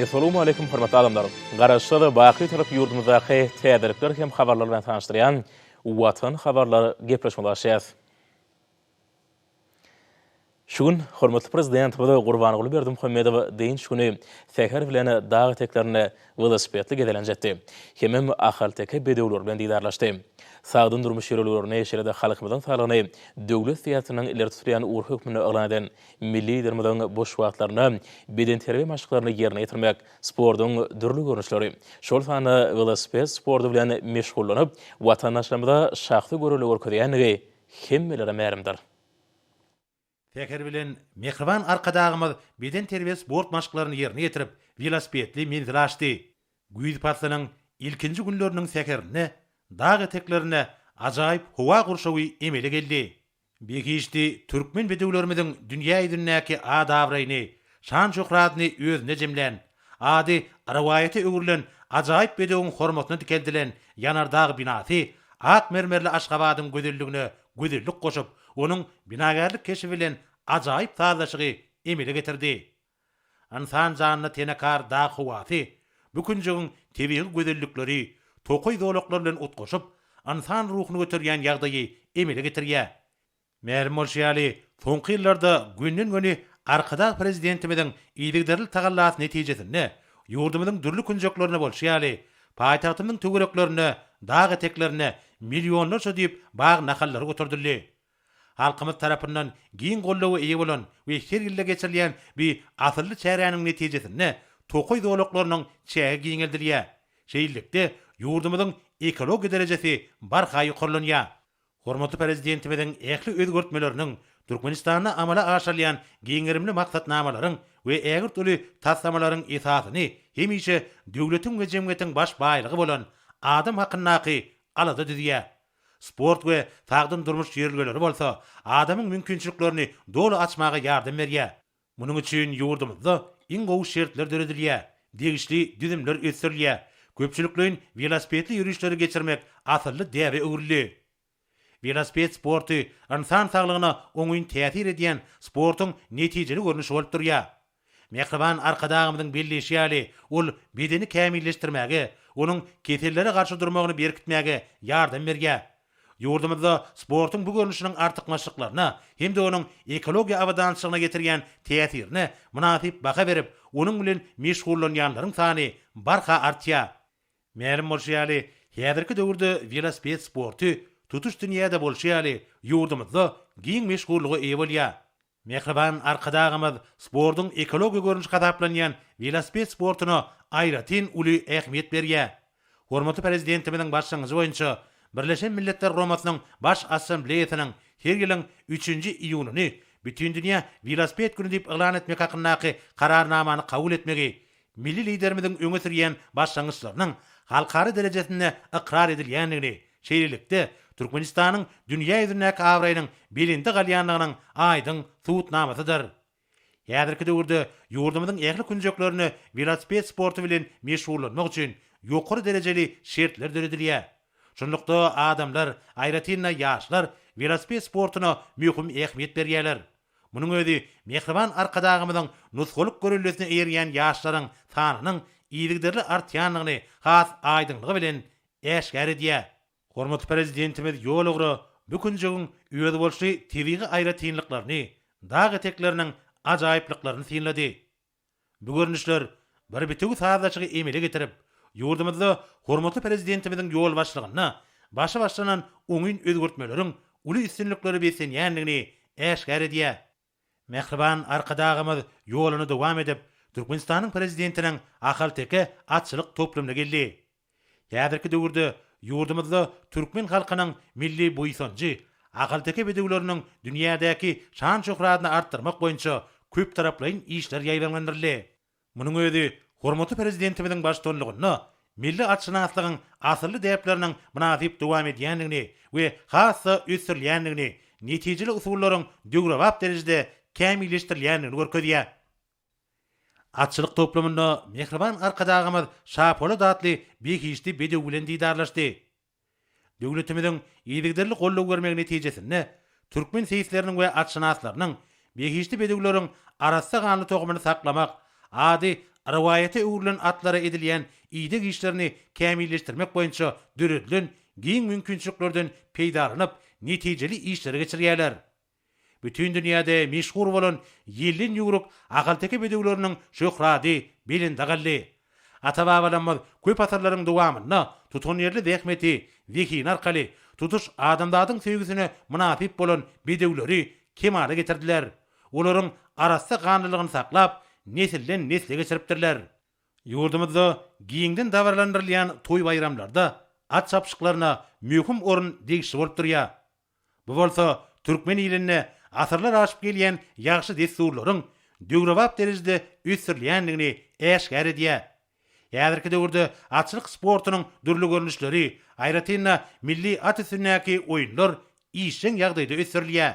Essalawmaleýkum hormatly adamlar! Garaşsyz, baky Bitarap ýurdumyzdaky täzelikler hem habarlar bilen tanyşdyrýan Watan habarlar gepleşigimize başlaýarys. Şu gün hormatly Prezidentimiz Gurbanguly Berdimuhamedow dynç güni säher bilen dag eteklerinde welosipedli gezelenç etdi hemem ahalteke bedewleri bilen didarlaşdy. Sagdyn durmuş ýörelgelerini, şeýle-de halkymyzyň saglygyny döwlet syýasatynyň ileri tutulýan ugry hökmünde yglan eden Milli Liderimiziň boş wagtlarynda bedenterbiýe maşklaryny ýerine ýetirmek, sportuň dürli görnüşleri, şol sanda welosiped sporty bilen meşgullanyp, watandaşlarymyza şahsy görelde görkezýändigi hemmelere mälimdir. Säher bilen mähriban Arkadagymyz bedenterbiýe-sport maşklaryny ýerine ýetirip, welosipedli menzil aşdy. Güýz paslynyň ilkinji günleriniň säherinde dag eteklerinde ajaýyp howa gurşawy emele geldi. Behişdi türkmen bedewlerimiziň dünýä ýüzündäki at-abraýyny, şan-şöhratyny özünde jemlän, ady rowaýata öwrülen ajaýyp bedewiň hormatyna dikeldilen Ýanardag binasy ak mermerli Aşgabadyň gözelligine gözellik goşup, onuň binagärlik keşbi bilen ajaýyp sazlaşygy emele getirdi. Ynsan janyna tenekar dag howasy, bu künjegiň tebigy gözellikleri tokaý zolaklary bilen utgaşyp, ynsan ruhuny göterýän ýagdaýy emele getirýär. Mälim bolşy ýaly, soňky ýyllarda gönden-göni Arkadag Prezidentimiziň yzygiderli tagallasy netijesinde ýurdumyzyň dürli künjeklerinde bolşy ýaly, paýtagtymyzyň töwereklerinde, dag eteklerinde millionlarça düýp bag nahallary oturdyldy. Halkymyz tarapyndan giň goldawa eýe bolan we her ýylda geçirilýän bu asylly çäräniň netijesinde tokaý zolaklarynyň çägi giňeldilýär. Şeýlelikde, ýurdumyzyň ekologiýa derejesi barha ýokarlanýar. Hormatly Prezidentimiziň ähli özgertmeleriniň, Türkmenistanda amala aşyrylýan giň gerimli maksatnamalaryň we ägirt uly taslamalaryň esasyny hemişe döwletiň we jemgyýetiň baş baýlygy bolan adam hakyndaky alada düzýär. Sport we sagdyn durmuş ýörelgeleri bolsa adamyň mümkinçiliklerini doly açmaga ýardam berýär. Munuň üçin ýurdumyzda iň gowy şertler döredilýär, degişli düzümler ösdürilýär, köpçülikleýin welosipedli ýörişleri geçirmek asylly däbe öwrüldi. Welosiped sporty ynsan saglygyna oňyn täsir edýän sportuň netijeli görnüşi bolup durýar. Mähriban Arkadagymyzyň belleýşi ýaly, ol bedeni kämilleşdirmäge, onuň kesellere garşy durmagyny berkitmäge ýardam berýär. Ýurdumyzda sportuň bu görnüşiniň artykmaçlyklaryna hem-de onuň ekologiýa abadançylygyna getirýän täsirine mynasyp baha berip, onuň bilen meşgullanýanlaryň sany barha artýar. Mälim bolşy ýaly, häzirki döwürde welosiped sporty tutuş dünýäde bolşy ýaly, ýurdumyzda giň meşhurlyga eýe bolýar. Mähriban Arkadagymyz sportuň ekologiýa görnüşi hasaplanýan welosiped sportuna aýratyn uly ähmiýet berýär. Hormatly Prezidentimiziň başlangyjy boýunça Birleşen Milletler Guramasynyň Baş Assambleýasynyň her ýylyň üçünji iýunyny Bütindünýä welosiped güni diýip yglan etmek hakyndaky Kararnamany kabul etmegi Milli Liderimiziň öňe sürýän başlangyçlarynyň halkara derejesinde ykrar edilýändigini, şeýlelikde, Türkmenistanyň dünýä ýüzündäki abraýynyň belende galýandygynyň aýdyň subutnamasydyr. Häzirki döwürde ýurdumyzyň ähli künjeklerinde welosiped sporty bilen meşgullanmak üçin ýokary derejeli şertler döredilýär. Şunlukda, adamlar, aýratyn-da, ýaşlar welosiped sportuna möhüm ähmiýet berýärler. Munuň özi mähriban Arkadagymyzyň nusgalyk göreldesine eýerýän ýaşlaryň sanynyň yzygiderli artýandygyny has aýdyňlygy bilen äşgär edýär. Hormatly Prezidentimiz ýolugra bu künjegiň özboluşly tebigy aýratynlyklaryny, dag etekleriniň ajaýyplyklaryny synlady. Bu görnüşler bir bitewi sazlaşygy emele getirip, ýurdumyzda hormatly Prezidentimiziň ýolbaşçylygynda başy başlanan oňyn özgertmeleriň uly üstünliklere beslenýändigini äşgär edýär. Mähriban Arkadagymyz ýoluny dowam edip, Türkmenistanyň Prezidentiniň ahalteke atçylyk toplumyna geldi. Häzirki döwürde ýurdumyzda türkmen halkynyň milli buýsanjy, ahalteke bedewleriniň dünýädäki şan-şöhratyny artdyrmak boýunça köptaraplaýyn işler ýaýbaňlandyryldy. Munuň özi hormatly Prezidentimiziň baştutanlygynda milli atşynaslygyň asylly däpleriniň mynasyp dowam edýändigini we has-da ösdürilýändigini, netijeli usullaryň döwrebap derejede kämilleşdirilýändigini görkezýär. Atçylyk toplumynda mähriban Arkadagymyz Şapolat atly behişdi bedew bilen didarlaşdy. Döwletimiziň yzygiderli goldaw bermegi netijesinde türkmen seýisleriniň we atşynaslarynyň behişdi bedewleriň arassa ganly tohumyny saklamak, ady rowaýata öwrülen atlara edilýän ideg işlerini kämilleşdirmek boýunça döredilen giň mümkinçiliklerden peýdalanyp, netijeli işleri geçirýärler. Bütin dünýäde meşhur bolan ýelden ýüwrük ahalteke bedewleriniň şöhrady belende galdy. Ata-babalarymyz köp asyrlaryň dowamynda tutanýerli zähmeti, zehini arkaly tutuş adamzadyň söýgüsine mynasyp bolan bedewleri kemala getirdiler. Olaryň arassa ganlylygyny saklap, nesilden-nesle geçiripdirler. Ýurdumyzda giňden dabaralandyrylýan toý-baýramlarda at çapyşyklaryna möhüm orun degişli bolup durýar. Bu bolsa türkmen ilinde asyrlar aşyp gelýän ýagşy dessurlaryň döwrebap derejede ösdürilýändigini äşgär edýär. Häzirki döwürde atçylyk sportunyň dürli görnüşleri, aýratyn-da, milli at üstündäki oýunlar işjeň ýagdaýda ösdürilýär.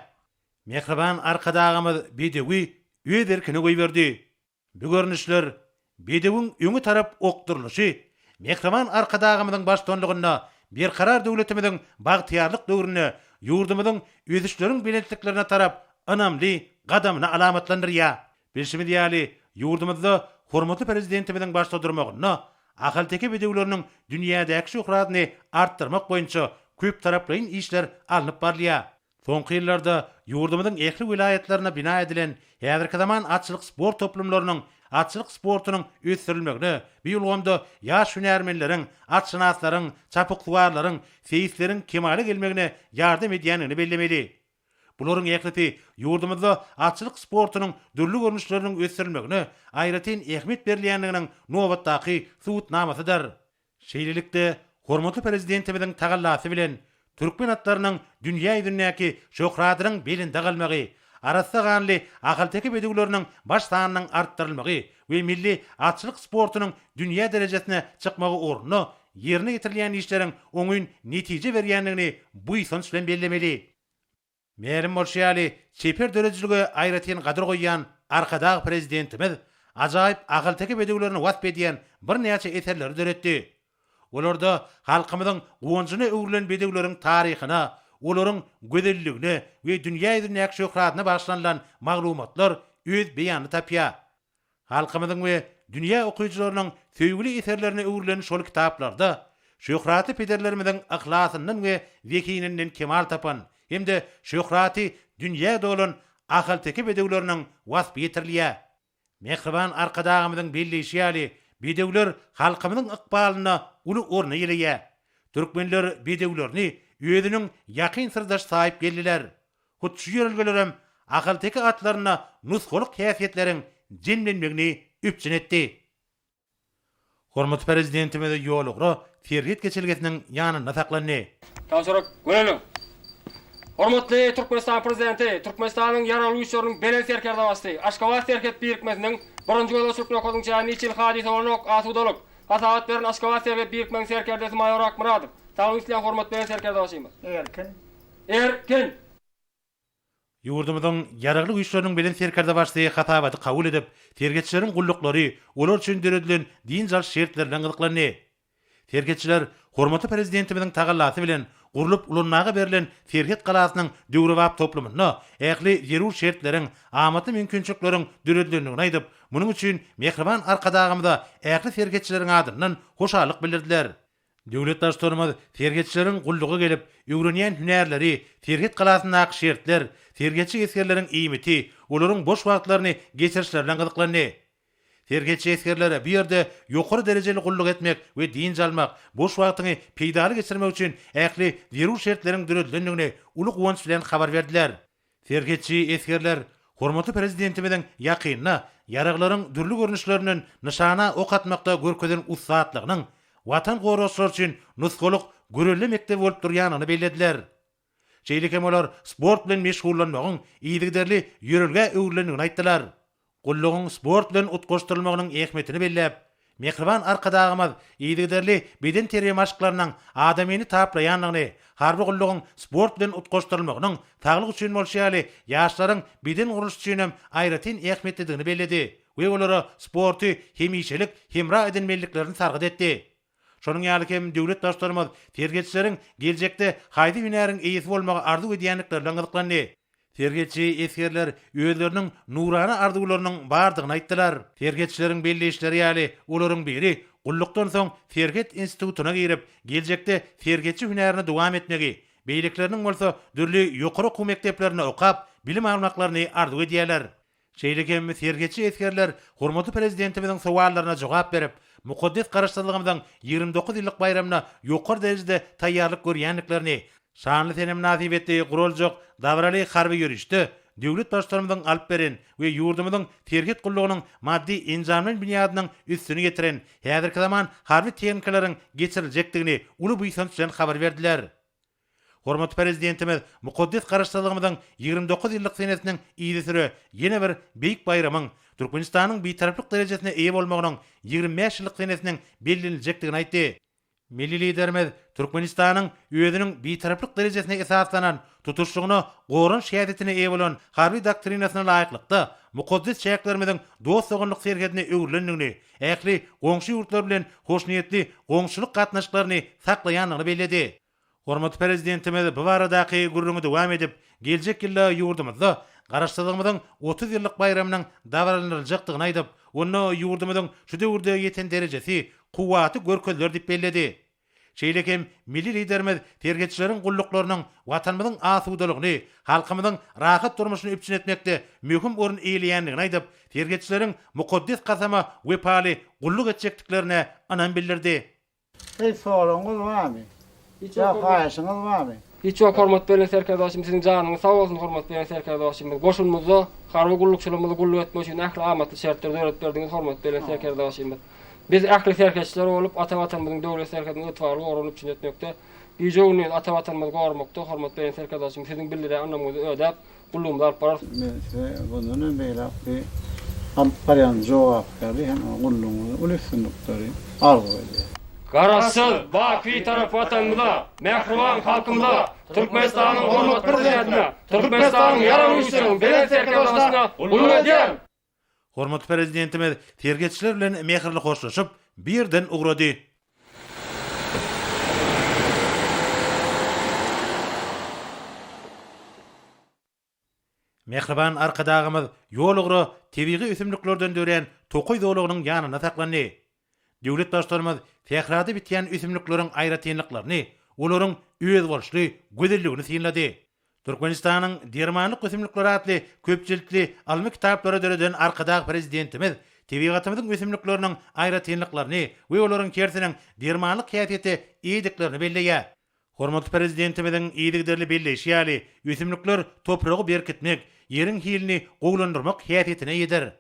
Mähriban Arkadagymyz bedewi öz erkine goýberdi. Bu görnüşler bedewiň öňe tarap okdurylyşy mähriban Arkadagymyzyň baştutanlygynda Berkarar döwletimiziň bagtyýarlyk döwründe ýurdumyzyň ösüşleriň belentliklerine tarap ynamly gadamyny alamatlandyrýar. Bilşimiz ýaly, ýurdumyzda hormatly Prezidentimiziň başda durmagynda ahalteke bedewleriniň dünýädäki şöhratyny artdyrmak boýunça köptaraplaýyn işler alnyp barylýar. Soňky ýyllarda ýurdumyzyň ähli welaýatlarynda bina edilen häzirki zaman atçylyk sport toplumlarynyň atçylyk sportunyň ösdürilmegine, bu ulgamda ýaş hünärmenleriň, atşynaslaryň, çapyksuwarlaryň, seýisleriň kemala gelmegine ýardam edýändigini bellemeli. Bularyň ählisi ýurdumyzda atçylyk sportunyň dürli görnüşleriniň ösdürilmegine aýratyn ähmiýet berilýändiginiň nobatdaky subutnamasydyr. Şeýlelikde, hormatly Prezidentimiziň tagallasy bilen türkmen atlarynyň dünýä ýüzündäki şöhratynyň belende galmagy, arassa ganly ahalteke bedewleriniň baş sanynyň artdyrylmagy we milli atçylyk sportunyň dünýä derejesine çykmagy ugrunda ýerine ýetirilýän işleriň oňyn netije berýändigini buýsanç bilen bellemeli. Mälim bolşy ýaly, çeper döredijilige aýratyn gadyr goýýan Arkadag Prezidentimiz ajaýyp ahalteke bedewlerini wasp edýän birnäçe eserleri döretdi. Olarda halkymyzyň guwanjyna öwrülen bedewleriň taryhyna, olaryň gözelligine we dünýä ýüzündäki şöhratyna bagyşlanylan maglumatlar öz beýanyny tapýar. Halkymyzyň we dünýä okyjylarynyň söýgüli eserlerine öwrülen şol kitaplarda şöhratly pederlerimiziň yhlasyndan we zehininden kemal tapan hem-de şöhraty dünýä dolan ahalteke bedewleriniň waspy ýetirilýär. Mähriban Arkadagymyzyň belleýşi ýaly, bedewler halkymyzyň ykbalynda uly orun eýeleýär. Türkmenler bedewlerini özüniň ýakyn syrdaşy saýyp geldiler. Hut şu ýörelgelerem ahalteke atlarynda nusgalyk häsiýetleriň jemlenmegini üpjün etdi. Hormatly Prezidentimiz ýolugra serhet geçelgesiniň ýanynda saklandy. Tabşyryk, Göreliň! Hormatly Türkmenistanyň Prezidenti, Türkmenistanyň Ýaragly Güýçleriniň Belent Serkerdebaşysy, Aşgabat serhet birikmesiniň birinji gözegçilik nokadynyň çäginde hiç hili hadysa bolanok, asudalyk. Hasabat beren Aşgabat serhet birikmeginiň serkerdesi maýor Akmyradow. Saglyk isleýän hormatly Belent Serkerdebaşymyz. Erkin. Erkin! Ýurdumyzyň Ýaragly Güýçleriniň Belent Serkerdebaşysy hasabaty kabul edip, serhetçileriň gulluklary, olar üçin döredilen dynç alyş şertleri bilen gyzyklandy. Serhetçiler hormatly Prezidentimiziň tagallasy bilen gurlup ulanmaga berlen serhet galasynyň döwrebap toplumynda ähli zerur şertleriň, amatly mümkinçilikleriň döredilendigini aýdyp, munuň üçin mähriban Arkadagymyza ähli serhetçileriň adyndan hoşallyk bildirdiler. Döwlet Baştutanymyz serhetçileriň gulluga gelip, öwrenýän hünärleri, serhet galasyndaky şertler, serhetçi esgerleriň iýmiti, olaryň boş wagtlaryny geçirişleri bilen gyzyklandy. Serhetçi esgerlere bu ýerde ýokary derejeli gulluk etmek we dynç almak, boş wagtyňy peýdaly geçirmek üçin ähli zerur şertleriň döredilendigini uly guwanç bilen habar berdiler. Serhetçi esgerler hormatly Prezidentimiziň ýakynda ýaraglaryň dürli görnüşlerinden nyşana ok atmakda görkezen ussatlygynyň Watan goragçylary üçin nusgalyk görelde mekdebi bolup durýandygyny bellediler. Şeýle hem olar sport bilen meşgullanmagyň yzygiderli ýörelgä öwrülendigini aýtdylar. Gullugyň sport bilen utgaşdyrylmagynyň ähmiýetini belläp, mähriban Arkadagymyz yzygiderli bedenterbiýe maşklarynyň adamyny taplaýandygyny, harby gullugyň sport bilen utgaşdyrylmagynyň saglyk üçin bolşy ýaly, ýaşlaryň beden gurluşy üçin hem aýratyn ähmiýetlidigini belledi we olara sporty hemişelik hemra edinmeliliklerini sargyt etdi. Şonuň ýaly hem döwlet Baştutanymyz serhetçileriň geljekde haýsy hünäriň eýesi bolmagy arzuw edýändikleri bilen gyzyklandy. Serhetçi esgerler özleriniň nurana arzuwlarynyň bardygyny aýtdylar. Serhetçileriň belleýişleri ýaly, olaryň biri gullukdan soň serhet institutyna girip, geljekde serhetçi hünärini dowam etmegi, beýlekileriniň bolsa dürli ýokary okuw mekdeplerinde okap, bilim almaklaryny arzuw edýärler. Şeýle hem serhetçi esgerler hormatly Prezidentimiziň sowallaryna jogap berip, mukaddes Garaşsyzlygymyzyň 29 ýyllyk baýramyna ýokary derejede taýýarlyk görýändiklerini, şanly sene mynasybetli guraljak dabaraly harby ýörişde döwlet Baştutanymyzyň alyp beren we ýurdumyzyň serhet gullugynyň maddy-enjamlaýyn binýadynyň üstüni ýetiren häzirki zaman harby tehnikalaryň geçiriljekdigini uly buýsanç bilen habar berdiler. Hormatly Prezidentimiz mukaddes Garaşsyzlygymyzyň 29 ýyllyk senesiniň yzysüre ýene bir beýik baýramyň, Türkmenistanyň Bitaraplyk derejesine eýe bolmagynyň 25 ýyllyk senesiniň belleniljekdigini aýtdy. Milli Liderimiz Türkmenistanyň özüniň Bitaraplyk derejesine esaslanan, tutuşlygyna goranyş häsiýetine eýe bolan Harby doktrinasyna laýyklykda, mukaddes çäklerimiziň dost-doganlyk serhedine öwrülendigini, ähli goňşy ýurtlar bilen hoşniýetli goňşulyk gatnaşyklaryny saklaýandygyny belledi. Hormatly Prezidentimiz bu baradaky gürrüňi dowam edip, geljek ýylda ýurdumyzda Garaşsyzlygymyzyň 30 ýyllyk baýramynyň dabaralandyryljakdygyny aýdyp, onda ýurdumyzyň şu döwürde ýeten derejesi, kuwwaty görkeziler diýip belledi. Şeýle hem milli Liderimiz serhetçileriň gulluklarynyň Watanymyzyň asudalygyny, halkymyzyň rahat durmuşyny üpjün etmekde möhüm orun eýeleýändigini aýdyp, serhetçileriň mukaddes kasama wepaly gulluk etjekdiklerine ynam bildirdi. Hiç soragyňyz barmy? Ýa haýyşyňyz barmy? Hiç ýok hormat belent serkerdebaşym siziň janyňyz sag bolsun hormat belent serkerdebaşymyz goşunymyzda harby gullukçylarymyzy gulluk etmek üçin ähli amatly şertleri döredip berdiňiz hormat belent serkerdebaşymyz biz ähli serhetçiler bolup ata watanymyzyň döwlet serhediniň ygtybarly goragyny üpjün etmekde gije gündiz ata watanymyzy goramakda hormat belent serkerdebaşymyz siziň bildirýän ynamyňyzy ödäp gullugymyzy alyp bararys. Men size mundan hem beýläk bu alyp barýan jogapkärli hem gullugyňyzda uly üstünlikleri arzuw edýärin. Garaşsyz, baky Bitarap Watanymyza, mähriban halkymyza, Türkmenistanyň hormatly Prezidentine, Türkmenistanyň Ýaragly Güýçleriniň Belent Serkerdebaşyna gulluk edýärin! Hormatly Prezidentimiz serhetçiler bilen mähirli hoşlaşyp, bu ýerden ugrady. Mähriban Arkadagymyz ýol ugra tebigy ösümliklerden dörän tokaý zolagynyň ýanynda saklandy. Döwlet Baştutanymyz sährada bitýän ösümlikleriň aýratynlyklaryny, olaryň özboluşly gözelligini synlady. Türkmenistanyň dermanlyk ösümlikleri atly köp jiltli ylmy kitaplary döreden Arkadag Prezidentimiz tebigatymyzyň ösümlikleriniň aýratynlyklaryny we olaryň hersiniň dermanlyk häsiýete eýediklerini belleýär. Hormatly Prezidentimiziň yzygiderli belleýşi ýaly, ösümlikler topragy berkitmek, ýeriň hilini gowulandyrmak häsiýetine eýedir.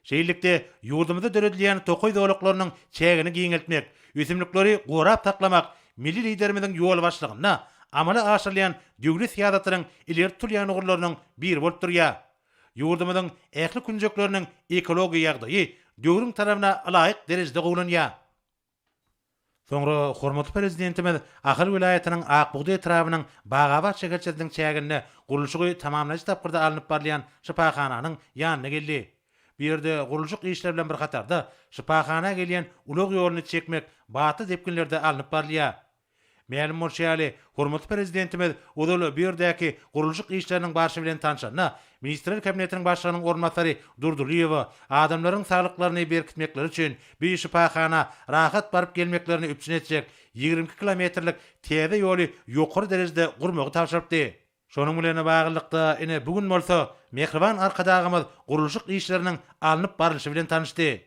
Şeýlelikde, ýurdumyzda döredilýän tokaý zolaklarynyň çägini giňeltmek, ösümlikleri gorap saklamak milli Liderimiziň ýolbaşçylygynda amala aşyrylýan döwlet syýasatynyň ileri tutulýan ugurlarynyň biri bolup durýar. Ýurdumyzyň ähli künjekleriniň ekologiýa ýagdaýy döwrüň talabyna ylaýyk derejede gowulanýar. Soňra hormatly Prezidentimiz Ahal welaýatynyň Ak bugdaý etrabynyň Bagabat şäherçesiniň çäginde gurluşygy tamamlaýjy tapgyrda alnyp barylýan şypahananyň ýanyna geldi. Bu ýerde gurluşyk işleri bilen bir hatarda, şypahana gelýän ulag ýoluny çekmek batly depginlerde alnyp barylýar. Mälim bolşy ýaly, hormatly Prezidentimiz ozal bu ýerdäki gurluşyk işleriniň barşy bilen tanşanda, Ministrler Kabinetiniň Başlygynyň orunbasary Durdylyýewa adamlaryň saglyklaryny berkitmekleri üçin bu şypahana rahat baryp gelmeklerini üpjün etjek 22 kilometrlik täze ýoly ýokary derejede gurmagy tabşyrypdy. Şonuň bilen baglylykda, ine, bu gün bolsa mähriban Arkadagymyz gurluşyk işleriniň alnyp barlyşy bilen tanyşdy.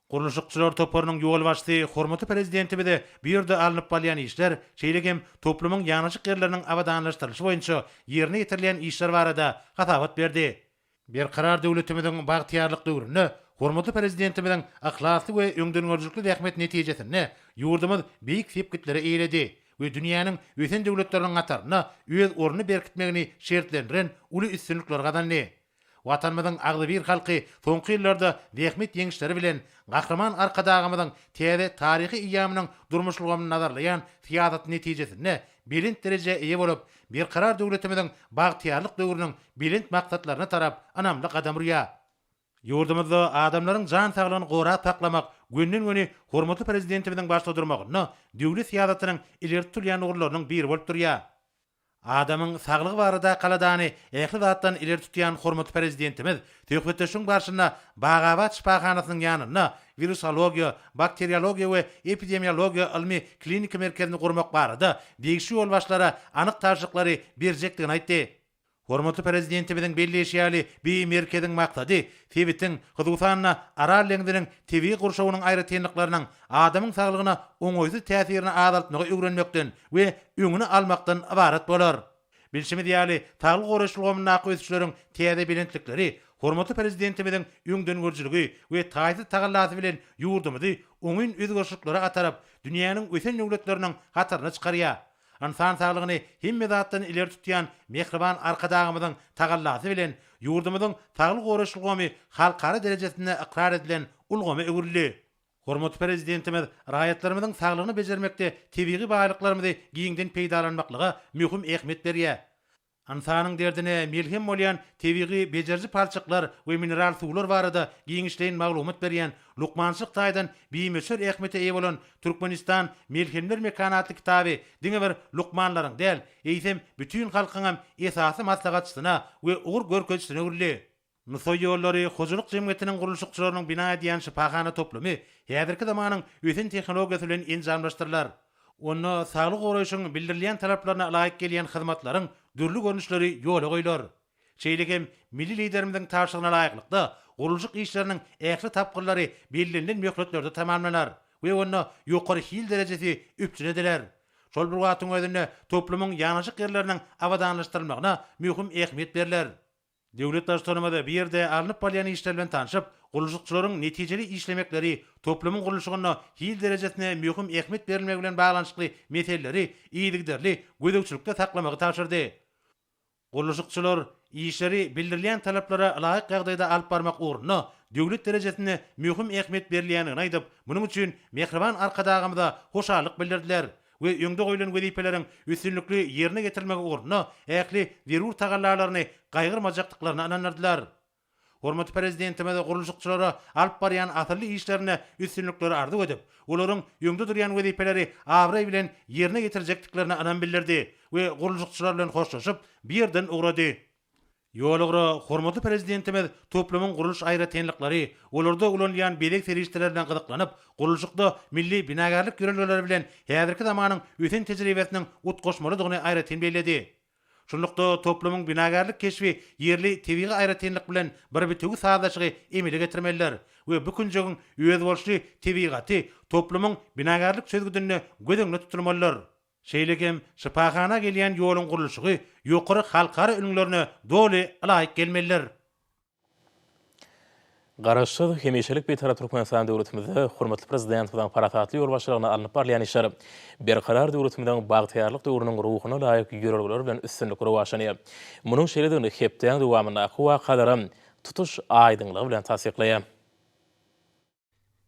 Gurluşykçylar toparynyň ýolbaşçysy hormatly Prezidentimize bu ýerde alnyp barylýan işler, şeýle hem toplumyň ýanaşyk ýerleriniň abadanlaşdyrylyşy boýunça ýerine ýetirilýän işler barada hasabat berdi. Berkarar döwletimiziň bagtyýarlyk döwründe hormatly Prezidentimiziň yhlasly we öňdengörüjilikli zähmeti netijesinde ýurdumyz beýik sepgitlere eýeledi we dünýäniň ösen döwletleriniň hatarynda öz ornuny berkitmegini şertlendiren uly üstünlikleri gazandy. Watanymyzyň agzybir halky soňky ýyllarda zähmet ýeňişleri bilen Gahryman Arkadagymyzyň täze taryhy eýýamynyň durmuş ulgamyny nazarlaýan syýasaty netijesinde belent derejä eýe bolup, Berkarar döwletimiziň bagtyýarlyk döwrüniň belent maksatlaryna tarap ynamly gadam urýar. Ýurdumyzda adamlaryň jan saglygyny gorap saklamak gönden-göni hormatly Prezidentimiziň başda durmagynda döwlet syýasatynyň ileri tutulýan ugurlarynyň biri bolup durýar. Adamyň saglygy baradaky aladany ähli zatdan ileri tutýan hormatly Prezidentimiz söhbetdeşligiň barşynda Bagabat şypahanasynyň ýanynda Wirusologiýa, bakteriologiýa we epidemiologiýa ylmy-kliniki merkezini gurmak barada degişli ýolbaşçylara anyk tabşyryklary berjekdigini aýtdy. Hormatly Prezidentimiziň belleýşi ýaly, bu merkeziň maksady sebitiň, hususan-da, Aral deňziniň tebigy gurşawynyň aýratynlyklarynyň adamyň saglygyna oňaýsyz täsirini azaltmagy öwrenmekden we öňüni almakdan ybarat bolar. Bilşimiz ýaly, saglygy goraýyş ulgamyndaky ösüşleriň täze belentlikleri hormatly Prezidentimiziň öňdengörüjiligi we taýsyz tagallasy bilen ýurdumyzy oňyn özgerişliklere ataryp, dünýäniň ösen döwletleriniň hataryna çykarýar. Ynsan saglygyny hemme zatdan ileri tutýan mähriban Arkadagymyzyň tagallasy bilen ýurdumyzyň saglygy goraýyş ulgamy halkara derejesinde ykrar edilen ulgama öwrüldi. Hormatly Prezidentimiz raýatlarymyzyň saglygyny bejermekde tebigy baýlyklarymyzy giňden peýdalanmaklyga möhüm ähmiýet berýär. Ynsanyň derdine melhem bolýan tebigy bejeriji palçyklar we mineral suwlar barada giňişleýin maglumat berýän, lukmançylyk taýdan bimöçber ähmiýete eýe bolan Türkmenistan, melhemler mekany atly kitaby diňe bir lukmanlaryň däl, eýsem, bütin halkyňam esasy maslahatçysyna we ugur görkezijisine öwrüldi. Nusaý ýollary hojalyk jemgyýetiniň gurluşykçylarynyň bina edýän şypahana toplumy häzirki zamanyň ösen tehnologiýasy bilen enjamlaşdyrylar. Onda saglygy goraýşyň bildirilýän talaplaryna laýyk gelýän hyzmatlaryň dürli görnüşleri ýola goýlar. Şeýle hem milli Liderimiziň tabşyrygyna laýyklykda, gurluşyk işleriniň ähli tapgyrlary bellenilen möhletlerde tamamlanar we onda ýokary hil derejesi üpjün ediler. Şol bir wagtyň özünde toplumyň ýanaşyk ýerleriniň abadanlaşdyrylmagyna möhüm ähmiýet berler. Döwlet Baştutanymyz bu ýerde alnyp barylýan işler bilen tanşyp, gurluşykçylaryň netijeli işlemekleri, toplumyň gurluşygynda hil derejesine möhüm ähmiýet berilmegi bilen baglanyşykly meseleleri yzygiderli gözegçilikde saklamagy tabşyrdy. Gurluşykçylar işleri bildirilýän talaplara laýyk ýagdaýda alyp barmak ugrunda döwlet derejesinde möhüm ähmiýet berilýändigini aýdyp, munuň üçin mähriban Arkadagymyza hoşallyk bildirdiler. We öňde goýlan wezipeleriň üstünlikli ýerine ýetirilmegi ugrunda ähli zerur tagallalaryny gaýgyrmajakdyklaryna ynandyrdylar. Hormatly Prezidentimiz gurluşykçylara alyp barýan asylly işlerinde üstünlikleri arzuw edip, olaryň öňde durýan wezipeleri abraý bilen ýerine ýetirjekdiklerine ynam bildirdi we gurluşykçylar bilen hoşlaşyp, bu ýerden ugrady. Ýolugra hormatly Prezidentimiz toplumyň gurluş aýratynlyklary, olarda ulanylýan bezeg serişdeleri bilen gyzyklanyp, gurluşykda milli binagärlik ýörelgeleri bilen häzirki zamanyň ösen tejribesiniň utgaşmalydygyny aýratyn belledi. Şunlukda, toplumyň binagärlik keşbi ýerli tebigy aýratynlyk bilen bir bitewi sazlaşygy emele getirmelidir we bu künjegiň özboluşly tebigaty toplumyň binagärlik çözgüdinde göz öňünde tutulmalydyr. Şeýle hem şypahana gelýän ýoluň gurluşygy ýokary halkara ülňülerine doly ylaýyk gelmelidir. Garaşsyz, hemişelik Bitarap Türkmenistan döwletimizde hormatly Prezidentimiziň parasatly ýolbaşçylygynda alnyp barylýan işler Berkarar döwletimiziň bagtyýarlyk döwrüniň ruhuna laýyk ýörelgeler bilen üstünlikli rowaçlanýar. Munuň şeýledigini hepdäň dowamyndaky wakalaram tutuş aýdyňlygy bilen tassyklaýar.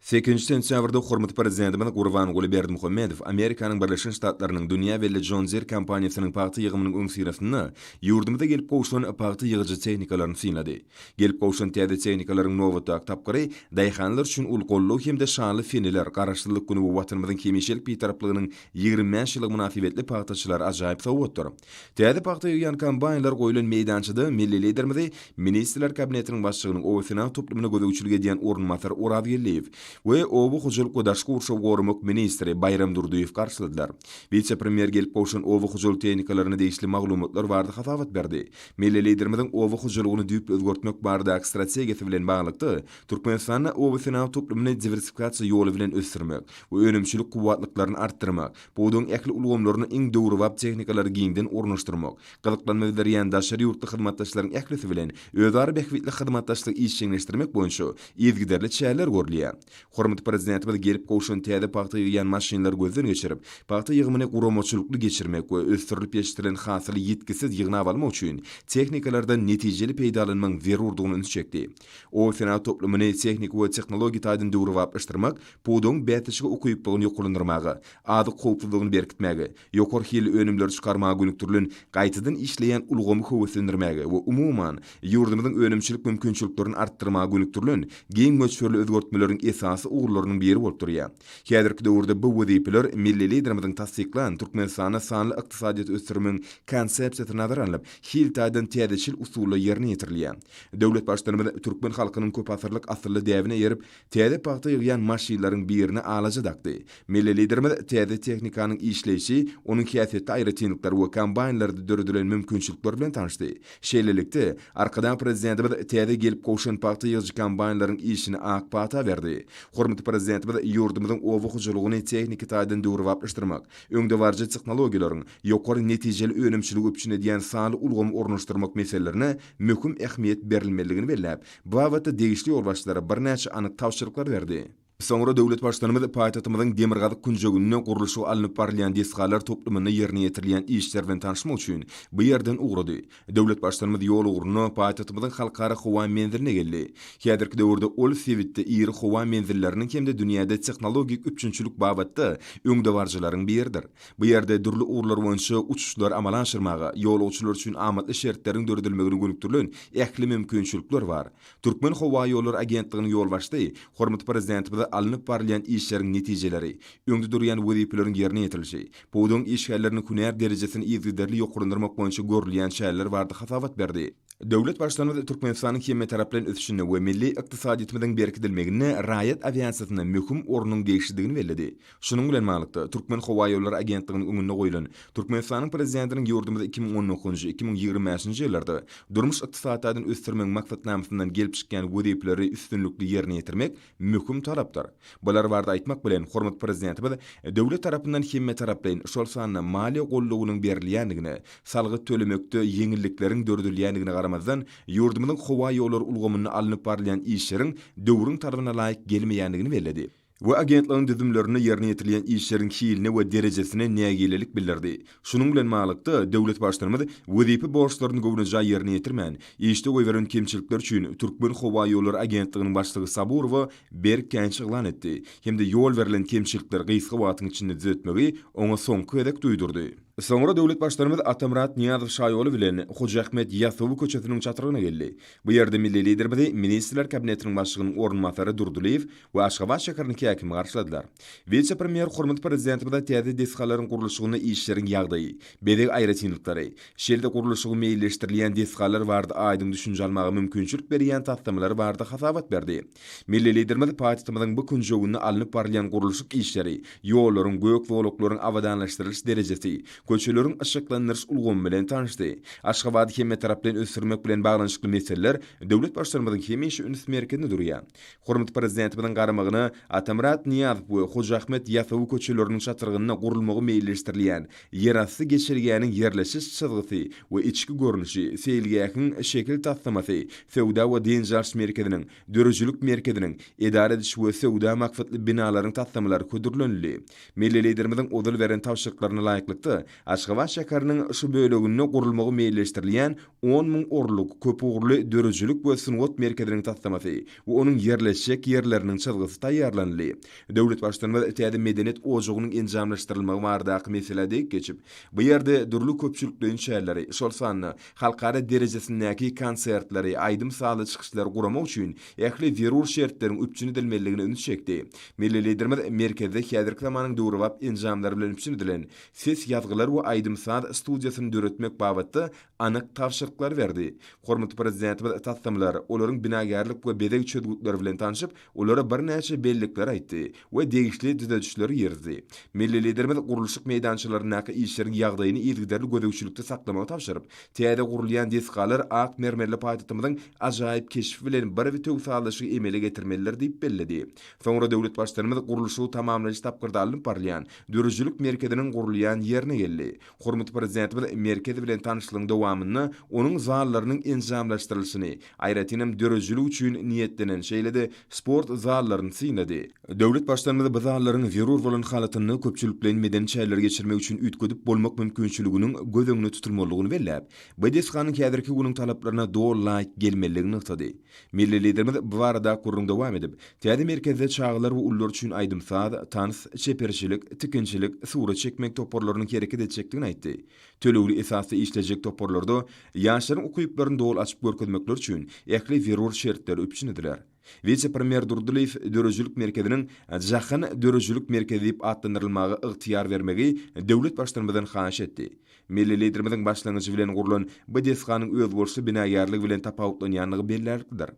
Sekizinji sentýabrda hormatly Prezidentimiz Gurbanguly Berdimuhamedow Amerikanyň Birleşen Ştatlarynyň dünýä belli John Deere kompaniýasynyň pagta ýygymynyň öňüsyrasynda ýurdumyza gelip gowşan pagta ýygyjy tehnikalaryny synlady. Gelip gowşan täze tehnikalaryň nobatdaky tapgyry daýhanlar üçin uly goldaw hem-de şanly seneler, Garaşsyzlyk güni we Watanymyzyň hemişelik Bitaraplygynyň 25 ýyllygy mynasybetli pagtaçylara ajaýyp sowgatdyr. Täze pagta ýygýan kombaýnlar goýlan meýdançada milli Liderimizi Ministrler Kabinetiniň Başlygynyň oba-senagat toplumyna gözegçilik edýän orunbasary Oraz Geldiýew we oba hojalyk we daşky gurşawy goramak ministri Baýram Durdyýew garşyladylar. Wise-premýer gelip gowşan oba hojalyk tehnikalaryna degişli maglumatlar barada hasabat berdi. Milli Liderimiziň oba hojalygyny düýpli özgertmek baradaky strategiýasy bilen baglylykda, Türkmenistanda oba-senagat toplumyny diwersifikasiýa ýoly bilen ösdürmek we önümçilik kuwwatlyklaryny artdyrmak, Pudagyň ähli ulgamlaryna iň döwrebap tehnikalary giňden ornaşdyrmak, gyzyklanma bildirýän daşary ýurtly hyzmatdaşlaryň ählisi bilen özara bähbitli hyzmatdaşlygy işjeňleşdirmek boýunça yzygiderli çäreler görülýär. Hormatly Prezidentimiz gelip gowşan täze pagta ýygýan maşynlary gözden geçirip, pagta ýygymyny guramaçylykly geçirmek we ösdürilip ýetişdirilen hasyly ýitgisiz ýygnap almak üçin tehnikalardan netijeli peýdalanmagyň zerurdygyna üns çekdi. Oba-senagat toplumyny tehniki we tehnologiýa taýdan döwrebaplaşdyrmak pudagyň bäsleşige ukyplygyny ýokarlandyrmaga, azyk howpsuzlygyny berkitmäge, ýokary hilli önümleri çykarmaga gönükdirilen gaýtadan işleýän ulgamy höweslendirmäge we umuman, ýurdumyzyň önümçilik mümkinçiliklerini artdyrmaga gönükdirilen giň möçberli özgertmeleriň esasy. esasy ugurlarynyň biri bolup durýar. Häzirki döwürde bu wezipeler milli Liderimiziň tassyklan Türkmenistanda sanly ykdysadyýeti ösdürmegiň Konsepsiýasy nazara alnyp, hil taýdan täzeçil usulda ýerine ýetirilýär. Döwlet Baştutanymyz türkmen halkynyň köpasyrlyk asylly däbine eýerip, täze pagta ýygýan maşynlaryň birine alaja dakdy. Milli Liderimiz täze tehnikanyň işleýşi, onuň häsiýetli aýratynlyklary we kombaýnlarda döredilen mümkinçilikler bilen tanyşdy. Şeýlelikde, Arkadag Prezidentimiz täze gelip gowşan pagta ýygyjy kombaýnlaryň işine ak pata berdi. Hormatly Prezidentimiz ýurdumyzyň oba hojalygyny tehniki taýdan döwrebaplaşdyrmak, öňdebaryjy tehnologiýalaryň, ýokary netijeli önümçiligi üpjün edýän sanly ulgamy ornaşdyrmak meselelerine möhüm ähmiýet berilmelidigini belläp, bu babatda degişli ýolbaşçylara birnäçe anyk tabşyryklary berdi. Soňra döwlet Baştutanymyz paýtagtymyzyň demirgazyk künjeginde gurluşygy alnyp barylýan desgalar toplumynda ýerine ýetirilýän işler bilen tanyşmak üçin bu ýerden ugrady. Döwlet Baştutanymyz ýol ugruna paýtagtymyzyň Halkara howa menziline geldi. Häzirki döwürde ol sebitde iri howa menzilleriniň hem-de dünýäde tehnologik üpjünçilik babatda öňdebaryjylaryň biridir. Bu ýerde dürli ugurlar boýunça uçuşlary amala aşyrmaga, ýolagçylar üçin amatly şertleriň döredilmegine gönükdirilen ähli mümkinçilikler bar. Türkmenhowaýollary agentliginiň ýolbaşçysy hormatly Prezidentimize alnyp barylýan işleriň netijeleri, öňde durýan wezipeleriň ýerine ýetirilişi, pudagyň işgärleriniň hünär derejesini yzygiderli ýokarlandyrmak boýunça görülýän çäreler barada hasabat berdi. Döwlet Baştutanymyz Türkmenistanyň hemmetaraplaýyn ösüşinde we milli ykdysadyýetimiziň berkidilmeginde raýat awiasiýasyna möhüm ornuň degişlidigini belledi. Şunuň bilen baglylykda, Türkmenhowaýollary agentliginiň öňünde goýlan Türkmenistanyň Prezidentiniň ýurdumyzy 2019-njy, 2025-nji ýyllarda durmuş-ykdysady taýdan ösdürmegiň maksatnamasyndan gelip çykýan wezipeleri üstünlikli ýerine ýetirmek möhüm talapdyr. Bular barada aýtmak bilen, hormatly Prezidentimiz döwlet tarapyndan hemmetaraplaýyn, şol sanda maliýe goldawynyň berilýändigine, salgyt tölemekde ýeňillikleriň döredilýändigine garamazdan, ýurdumyzyň howa ýollary ulgamynda alnyp barylýan işleriň döwrüň talabyna laýyk gelmeýändigini belledi. We agentligiň düzümlerinde ýerine ýetirilýän işleriň hiline we derejesine nägilelik bildirdi. Şunuň bilen baglylykda, döwlet Baştutanymyz wezipe borçlaryny göwnejaý ýerine ýetirmän, işde goýberen kemçilikleri üçin Türkmenhowaýollary agentliginiň başlygy Saburowa berk käýinç yglan etdi hem-de ýol berlen kemçilikleri gysga wagtyň içinde düzetmegi oňa soňky gezek duýdurdy. Soňra döwlet Baştutanymyz Atamyrat Nyýazow şaýoly bilen Hoja Ahmet Ýasawy köçesiniň çatrygyna geldi. Bu ýerde milli Liderimizi Ministrler Kabinetiniň Başlygynyň orunbasary Durdylyýew we Aşgabat şäheriniň häkimi garşyladylar. Wise-premýer hormatly Prezidentimize täze desgalaryň gurluşygynda işleriň ýagdaýy, bezeg aýratynlyklary, şeýle-de gurluşygy meýilleşdirilýän desgalar barada aýdyň düşünje almaga mümkinçilik berýän taslamalar barada hasabat berdi. Milli Liderimiz paýtagtymyzyň bu künjeginde alnyp barylýan gurluşyk işleri, ýollaryň, gök zolaklaryň abadanlaşdyrylyş derejesi, köçeleriň yşyklandyryş ulgamy bilen tanyşdy. Aşgabady hemmetaraplaýyn ösdürmek bilen baglanyşykly meseleler döwlet Baştutanymyzyň hemişe üns merkezinde durýar. Hormatly Prezidentimiziň garamagyna Atamyrat Nyýazow we Hoja Ahmet Ýasawy köçeleriniň çatrygynda gurulmagy meýilleşdirilýän ýerasty geçelgäniň ýerleşiş çyzgysy we içki görnüşi, seýilgähiň şekil taslamasy, söwda we dynç alyş merkeziniň, döredijilik merkeziniň, edara ediş we söwda maksatly binalaryň taslamalary hödürlenildi. Milli Liderimiziň ozal beren tabşyryklaryna laýyklykda, Aşgabat şäheriniň şu böleginde gurulmagy meýilleşdirilýän 10 000 orunlyk köpugurly döredijilik we sungat merkeziniň taslamasy we onuň ýerleşjek ýerleriniň çyzgysy taýýarlanyldy. Döwlet Baştutanymyz täze medeniýet ojagynyň enjamlaşdyrylmagy baradaky meselä degip geçip, bu ýerde dürli köpçülikleýin çäreleri, şol sanda halkara derejesindäki konsertleri, aýdym-sazly çykyşlary guramak üçin ähli zerur şertleriň üpjün edilmelidigine üns çekdi. Milli Liderimiz merkezde häzirki zamanyň döwrebap enjamlary bilen üpjün edilen ses ýazgylar we aýdym-saz studiýasyny döretmek babatda anyk tabşyryklary berdi. Hormatly Prezidentimiz taslamalar, olaryň binagärlik we bezeg çözgütleri bilen tanşyp, olara birnäçe bellikleri aýtdy we degişli düzedişleri girizdi. Milli Liderimiz gurluşyk meýdançalaryndaky işleriň ýagdaýyny yzygiderli gözegçilikde saklamagy tabşyryp, täze gurulýan desgalar ak mermerli paýtagtymyzyň ajaýyp keşbi bilen bir bitewi sazlaşygy emele getirmelidir diýip belledi. Soňra döwlet Baştutanymyz gurluşygy tamamlaýjy tapgyrda alnyp barylýan döredijilik merkeziniň gurulýan ýerine geldi. Hormatly Prezidentimiz merkez bilen tanyşlygyň dowamynda onuň zallarynyň enjamlaşdyrylyşyny, aýratynam döredijilik üçin niýetlenen, şeýle-de sport zallaryny synlady. Döwlet Baştutanymyz bu zallaryň zerur bolan halatynda köpçülikleýin medeni çäreleri geçirmek üçin üýtgedip bolmak mümkinçiliginiň göz öňünde tutulmalydygyny belläp, bu desganyň häzirki günüň talaplaryna doly laýyk gelmelidigini nygtady. Milli Liderimiz bu barada gürrüň dowam edip, täze merkezde çagalar we ulular üçin aýdym-saz, tans, çeperçilik, tikinçilik, surat çekmek toparlarynyň hereket etjekdigini aýtdy. Tölegli esasda işlejek toparlarda ýaşlaryň ukyplaryny doly açyp görkezmekleri üçin ähli zerur şertler üpjün ediler. Wise-premýer Durdylyýew döredijilik merkeziniň Jahan döredijilik merkezi diýip atlandyrylmaga ygtyýar bermegi döwlet Baştutanymyzdan haýyş etdi. Milli Liderimiziň başlangyjy bilen gurlan bu desganyň özboluşly binagärligi bilen tapawutlanýandygy bellärliklidir.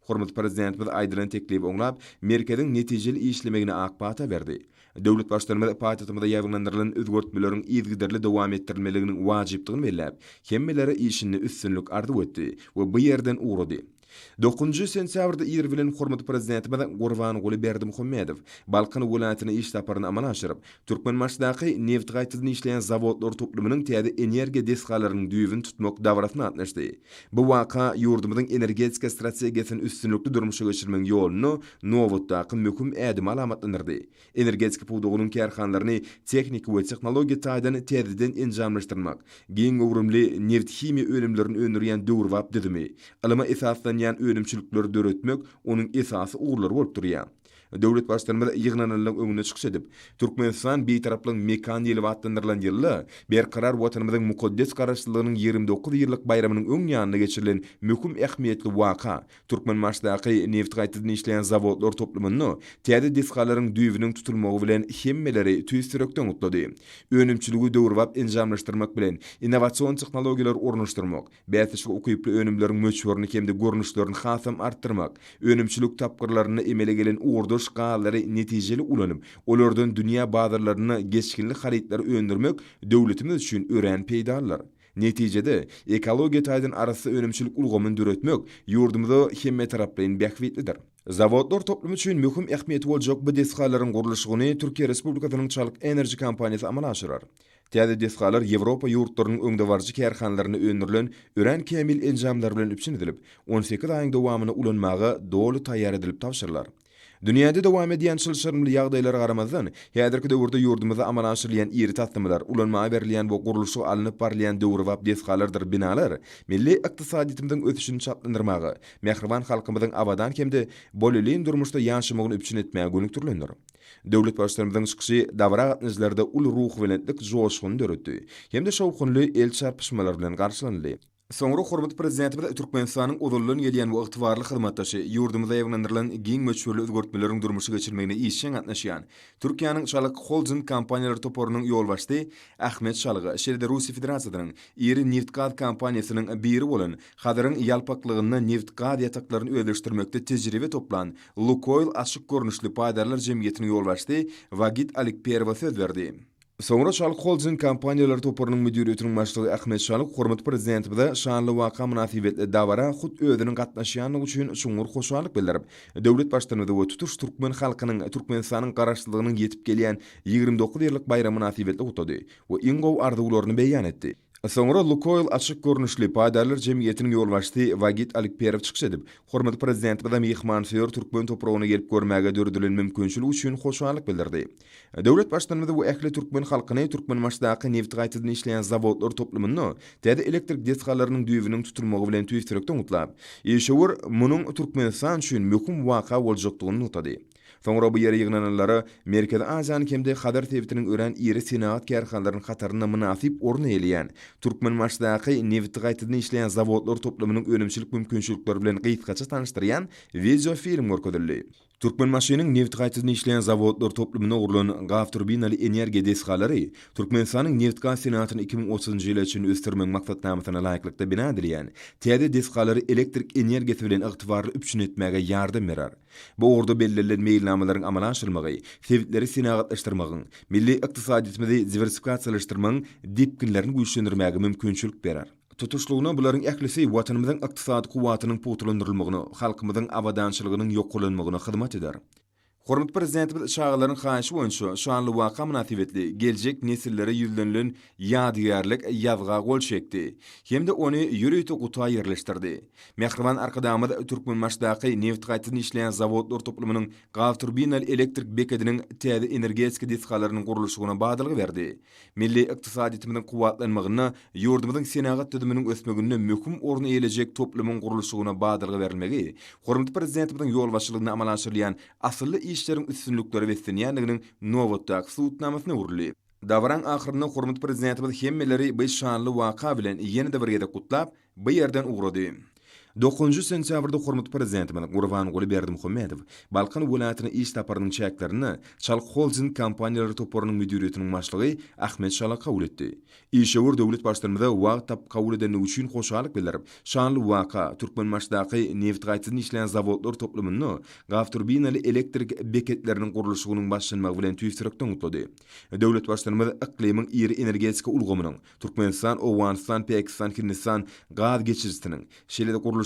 Hormatly Prezidentimiz aýdylan teklibi oňlap, merkeziň netijeli işlemegine ak pata berdi. Döwlet Baştutanymyz paýtagtymyzda ýaýbaňlandyrylan özgertmeleriň yzygiderli dowam etdirilmeliliginiň wajypdygyny belläp, hemmelere işinde üstünlik arzuw etdi we bu ýerden ugrady. Dokuzynjy sentýabrda ir bilen hormatly Prezidentimiz Gurbanguly Berdimuhamedow Balkan welaýatyna iş saparyny amala aşyryp, Türkmenbaşydaky nebit gaýtadan işleýän zawodlar toplumynyň täze energiýa desgalarynyň düýbüni tutmak dabarasyna gatnaşdy. Bu waka ýurdumyzyň energetika strategiýasyny üstünlikli durmuşa geçirmegiň ýolunda nobatdaky möhüm ädimi alamatlandyrdy. Energetika pudagynyň kärhanalaryny tehniki we tehnologiýa taýdan täzeden enjamlaşdyrmak, giň göwrümli nebithimiýa önümlerini öndürýän döwrebap düzümi, ylyma esaslanýan önümçilikleri döretmek onuň esasy ugurlary bolup durýar. Döwlet Baştutanymyz ýygnananlaryň öňünde çykyş edip, Türkmenistan Bitaraplygyň mekany diýlip atlandyrylan ýylda Berkarar Watanymyzyň mukaddes Garaşsyzlygynyň 29 ýyllyk baýramynyň öň ýanynda geçirilen möhüm ähmiýetli waka, Türkmenbaşydaky nebit gaýtadan işleýän zawodlar toplumynda täze desgalaryň düýbüniň tutulmagy bilen hemmeleri tüýs ýürekden gutlady. Önümçiligi döwrebap enjamlaşdyrmak bilen, innowasion tehnologiýalary ornaşdyrmak, bäsleşige ukyply önümleriň möçberini hem-de görnüşlerini hasam artdyrmak, önümçilik tapgyrlarynda emele gelen ugurdaş gazlary netijeli ulanyp, olardan dünýä bazarlarynda geçginli harytlary öndürmek döwletimiz üçin örän peýdalydyr. Netijede, ekologiýa taýdan arassa önümçilik ulgamyny döretmek ýurdumyza hemmetaraplaýyn bähbitlidir. Zawodlar toplumy üçin möhüm ähmiýeti boljak bu desgalaryň gurluşygyny Türkiýe Respublikasynyň Çalyk Enerji kompaniýasy amala aşyrar. Täze desgalar Ýewropa ýurtlarynyň öňdebaryjy kärhanalarynda öndürilen örän kämil enjamlar bilen üpjün edilip, 18 aýyň dowamynda ulanmaga doly taýýar edilip tabşyrylar. Dünýäde dowam edýän çylşyrymly ýagdaýlara garamazdan, häzirki döwürde ýurdumyzda amala aşyrylýan iri taslamalar, ulanmaga berilýän we gurluşygy alnyp barylýan döwrebap desgalardyr binalar milli ykdysadyýetimiziň ösüşini çaltlandyrmaga, mähriban halkymyzyň abadan hem-de bolelin durmuşda ýaşamagyny üpjün etmäge gönükdirilendir. Döwlet Baştutanymyzyň çykyşy dabara gatnaşyjylarda uly ruhubelentlik joşguny döretdi hem-de şowhunly el çarpyşmalar bilen garşylanyldy. Soňra hormatly Prezidentimiz Türkmenistanyň ozaldan gelýän we ygtybarly hyzmatdaşy, ýurdumyzda ýaýbaňlandyrylan giň möçberli özgertmeleriň durmuşa geçirilmegine işjeň gatnaşýan Türkiýäniň Çalyk Holding kompaniýalar toparynyň ýolbaşçysy Ahmet Çalyga, şeýle-de Russiýa Federasiýasynyň iri nebitgaz kompaniýasynyň biri bolan Hazaryň ýalpaklygynda nebitgaz ýataklaryny özleşdirmekde tejribe toplan Lukoýl açyk görnüşli paýdarlar jemgyýetiniň ýolbaşçysy Wagit Alikperowa söz berdi. Soňra Çalyk Holding kompaniýalar toparynyň müdiriýetiniň başlygy Ahmet Çalyk hormatly Prezidentimize şanly waka mynasybetli dabara hut özüniň gatnaşýandygy üçin çuňňur hoşallyk bildirip, döwlet Baştutanymyzy we tutuş türkmen halkynyň Türkmenistanyň Garaşsyzlygynyň ýetip gelýän 29 ýyllyk baýramy mynasybetli gutlady we iň gowy arzuwlaryny beýan etdi. Soňra Lukoýl açyk görnüşli paýdarlar jemgyýetiniň ýolbaşçysy Wagit Alikperow çykyş edip, hormatly Prezidentimize myhmansöýer türkmen topragyna gelip görmäge döredilen mümkinçilik üçin hoşallyk bildirdi. Döwlet Baştutanymyzy we ähli türkmen halkyny Türkmenbaşydaky nebit gaýtadan işleýän zawodlar toplumynda täze elektrik desgalarynyň düýbüniň tutulmagy bilen tüýs ýürekden gutlap, işewür munuň Türkmenistan üçin möhüm waka boljakdygyny nygtady. Soňra bu ýere ýygnananlara Merkezi Aziýanyň hem-de Hazar sebitiniň örän iri senagat kärhanalarynyň hatarynda mynasyp orun eýeleýän Türkmenbaşydaky nebiti gaýtadan işleýän zawodlar toplumynyň önümçilik mümkinçilikleri bilen gysgaça tanyşdyrýan wideofilm görkezildi. Türkmenbaşynyň nebiti gaýtadan işleýän zawodlar toplumynda gurlan gazturbinaly energiýa desgalary Türkmenistanyň nebitgaz senagatyny 2030-njy ýyla çenli ösdürmegiň maksatnamasyna laýyklykda bina edilýän täze desgalary elektrik energiýasy bilen ygtybarly üpjün etmäge ýardam berer. Bu ugurda bellenilen meýilnamalaryň amala aşyrylmagy sebitleri senagatlaşdyrmagyň, milli ykdysadyýetimizi diwersifikasiýalaşdyrmagyň depginlerini güýçlendirmäge mümkinçilik berer. Tutuşlygyna bularyň ählisi Watanymyzyň ykdysady kuwwatynyň pugtalandyrylmagyna, halkymyzyň abadançylygynyň ýokarlanmagyna hyzmat eder. Hormatly Prezidentimiz çagalaryň haýyşy boýunça şanly waka mynasybetli geljek nesillere ýüzlenilen ýadygärlik ýazga gol çekdi hem-de ony ýörite guta ýerleşdirdi. Mähriban Arkadagymyz Türkmenbaşydaky nebit gaýtadan işleýän zawodlar toplumynyň gazturbinaly elektrik bekediniň täze energetika desgalarynyň gurluşygyna badalga berdi. Milli ykdysadyýetimiziň kuwwatlanmagynda, ýurdumyzyň senagat düzüminiň ösmeginde möhüm orun eýelejek toplumyň gurluşygyna badalga berilmegi hormatly Prezidentimiziň ýolbaşçylygynda amala aşyrylýan asylly işleriň üstünliklere beslenýändiginiň nobatdaky subutnamasyna öwrüldi. Dabaraň ahyrynda hormatly Prezidentimiz hemmeleri bu şanly waka bilen ýene-de bir gezek gutlap, bu ýerden ugrady. Dokuzynjy sentýabrda hormatly Prezidentimiz Gurbanguly Berdimuhamedow Balkan welaýatyna iş saparynyň çäklerinde Çalk Holding kompaniýalar toparynyň müdiriýetiniň başlygy Ahmet Şala kabul etdi. Işewür döwlet Baştutanymyza wagt tapyp kabul edendigi üçin hoşallyk bildirip, şanly waka, Türkmenbaşydaky nebit gaýtadan işleýän zawodlar toplumynda gazturbinaly elektrik beketleriniň gurluşygynyň başlanmagy bilen tüýs ýürekden gutlady. Döwlet Baştutanymyz yklymyň iri energetika ulgamynyň, Türkmenistan, Owganystan, Pakistan, Hindistan gaz geçirijisiniň, şeýle-de gurluşygy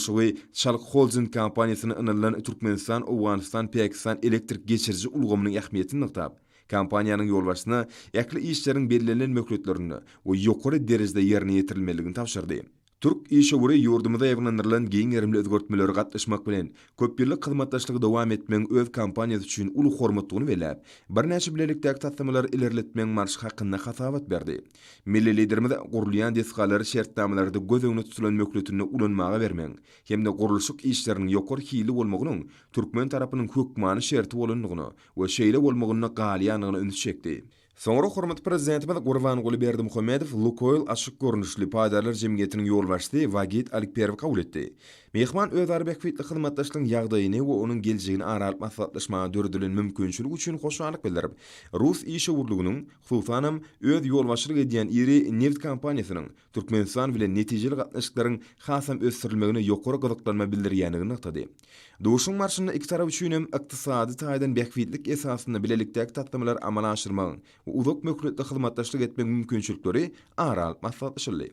Çalk Holding kompaniýasyna ynanylan Türkmenistan, Owganystan, Pakistan elektrik geçiriji ulgamynyň ähmiýetini nygtap, kompaniýanyň ýolbaşçysyna ähli işleriň bellenilen möhletlerinde we ýokary derejede ýerine ýetirilmelidigini tabşyrdy. Türk işewüri ýurdumyzda ýaýbaňlandyrylan giň gerimli özgertmelere gatnaşmak bilen, köpýyllyk hyzmatdaşlygy dowam etmegiň öz kompaniýasy üçin uly hormatdygyny belläp, birnäçe bilelikdäki taslamalary ilerletmegiň barşy hakynda hasabat berdi. Milli Liderimiz gurulýan desgalary şertnamalarda göz öňünde tutulan möhletinde ulanmaga bermegiň hem-de gurluşyk işleriniň ýokary hilli bolmagynyň türkmen tarapynyň hökmany şerti bolandygyna we şeýle bolmagynda galýandygyna ünsi çekdi. Soňra hormatly Prezidentimiz Gurbanguly Berdimuhamedow Lukoýl açyk görnüşli paýdarlar jemgyýetiniň ýolbaşçysy Wagit Alikperowy kabul etdi. Myhman özara bähbitli hyzmatdaşlygyň ýagdaýyny we onuň geljegini ara alyp maslahatlaşmaga döredilen mümkinçilik üçin hoşallyk bildirip, rus işewürliginiň, hususanam, öz ýolbaşçylyk edýän iri nebit kompaniýasynyň Türkmenistan bilen netijeli gatnaşyklaryň hasam ösdürilmegine ýokary gyzyklanma bildirýändigini nygtady. Duşuşygyň barşynda iki tarap üçin hem ykdysady taýdan bähbitlik esasynda bilelikdäki taslamalary amala aşyrmagyň we uzak möhletli hyzmatdaşlyk etmegiň mümkinçilikleri ara alyp maslahatlaşyldy.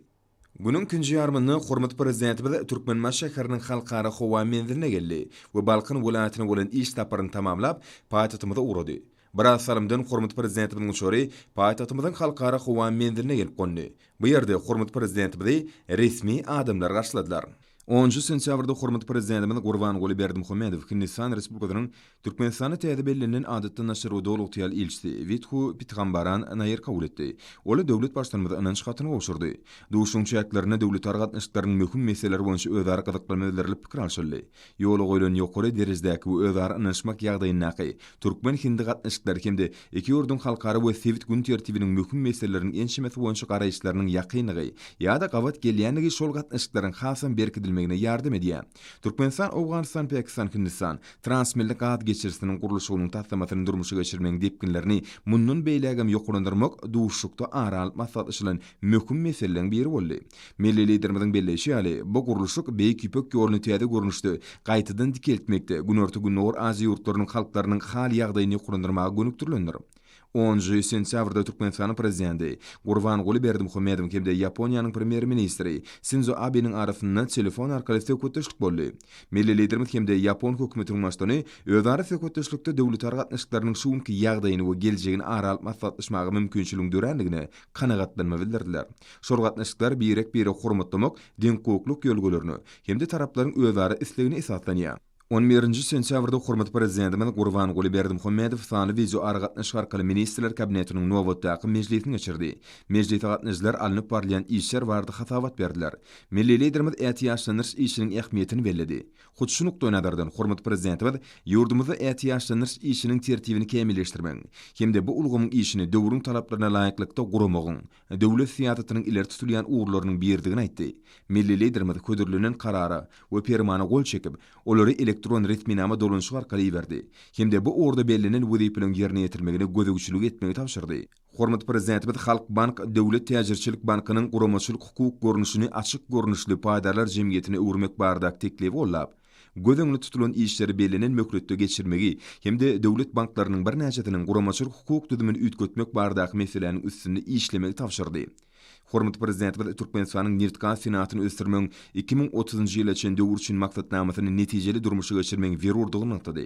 Günüň ikinji ýarymynda hormatly Prezidentimiz Türkmenbaşy şäheriniň Halkara howa menziline geldi we Balkan welaýatyna bolan iş saparyny tamamlap, paýtagtymyza ugrady. Biraz salymdan hormatly Prezidentimiziň uçary paýtagtymyzyň Halkara howa menziline gelip gondy. Bu ýerde hormatly Prezidentimizi resmi adamlar garşyladylar. Onunjy sentýabrda hormatly Prezidentimiz Gurbanguly Berdimuhamedow Hindistan Respublikasynyň Türkmenistanda täze bellenilen Adatdan daşary we Doly ygtyýarly ilçisi Withu Pithambaran Nair kabul etdi. Ol döwlet Baştutanymyza ynanç hatyny gowşurdy. Duşuşygyň çäklerinde döwletara gatnaşyklarynyň möhüm meseleleri boýunça özara gyzyklanma bildirilip pikir alşyldy. Ýola goýlan ýokary derejedäki we özara ynanyşmak ýagdaýyndaky türkmen-hindi gatnaşyklary hem-de iki ýurduň halkara we sebit gün tertibiniň möhüm meseleleriniň ençemesi boýunça garaýyşlarynyň ýakynlygy ýa-da gabat gelýänligi şol gatnaşyklaryň hasam berkidilmegine ýardam edýär. Türkmenistan, Owganystan, Pakistan, Hindistan transmilli gaz geçirijisiniň gurluşygynyň taslamasyny durmuşa geçirmegiň depginlerini mundan beýlägem ýokarlandyrmak duşuşykda ara alyp maslahatlaşylan möhüm meseleleriň biri boldy. Milli Liderimiziň belleýşi ýaly, bu gurluşyk Beýik Ýüpek ýoluny täze görnüşde gaýtadan dikeltmekde Günorta-Gündogar Aziýa ýurtlarynyň halklarynyň hal-ýagdaýyny ýokarlandyrmaga gönükdirilendir. Onunjy sentýabrda Türkmenistanyň Prezidenti Gurbanguly Berdimuhamedowyň hem-de Ýaponiýanyň Premýer-ministri Sindzo Abeniň arasynda telefon arkaly söhbetdeşlik boldy. Milli Liderimiz hem-de ýapon hökümetiniň baştutany özara söhbetdeşlikde döwletara gatnaşyklarynyň şu günki ýagdaýyny we geljegini ara alyp maslahatlaşmaga mümkinçiligiň dörändigine kanagatlanma bildirdiler. Şol gatnaşyklar birek-biregi hormatlamak, deňhukuklyk ýörelgelerine hem-de taraplaryň özara islegine esaslanýar. On birinji sentýabrda hormatly Prezidentimiz Gurbanguly Berdimuhamedow sanly wideoaragatnaşyk arkaly Ministrler Kabinetiniň nobatdaky mejlisini geçirdi. Mejlise gatnaşyjylar alnyp barylýan işler barada hasabat berdiler. Milli Liderimiz ätiýaçlandyryş işiniň ähmiýetini belledi. Hut şu nukdaýnazardan, hormatly Prezidentimiz ýurdumyzda ätiýaçlandyryş işiniň tertibini kämilleşdirmegiň hem-de bu ulgamyň işini döwrüň talaplaryna laýyklykda guramagyň döwlet syýasatynyň ileri tutulýan ugurlarynyň biridigini aýtdy. Milli Liderimiz hödürlenen Karara we Permana gol çekip, olary elektron resminama dolanyşygy arkaly iberdi hem-de bu ugurda bellenen wezipeleriň ýerine ýetirilmegine gözegçilik etmegi tabşyrdy. Hormatly Prezidentimiz Halkbank döwlet täjirçilik bankynyň guramaçylyk-hukuk görnüşini açyk görnüşli paýdarlar jemgyýetine öwürmek baradaky teklibi goldap, göz öňünde tutulan işleri bellenen möhletde geçirmegi hem-de döwlet banklarynyň birnäçesiniň guramaçylyk-hukuk düzümini üýtgetmek baradaky meseläniň üstünde işlemegi tabşyrdy. Hormatly Prezidentimiz Türkmenistanyň nebitgaz senagatyny ösdürmegiň 2030-njy ýyla çenli döwür üçin maksatnamasyny netijeli durmuşa geçirmegiň zerurdygyny nygtady.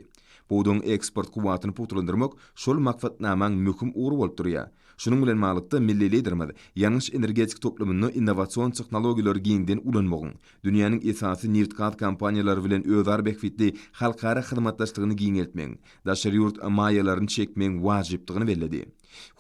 Pudagyň eksport kuwwatyny pugtalandyrmak şol maksatnamaň möhüm ugry bolup durýar. Şunuň bilen baglylykda, milli Liderimiz ýangyç-energetika toplumynda innowasion tehnologiýalary giňden ulanmagyň, dünýäniň esasy nebitgaz kompaniýalary bilen özara bähbitli halkara hyzmatdaşlygyny giňeltmegiň, daşary ýurt maýalaryny çekmegiň wajypdygyny belledi.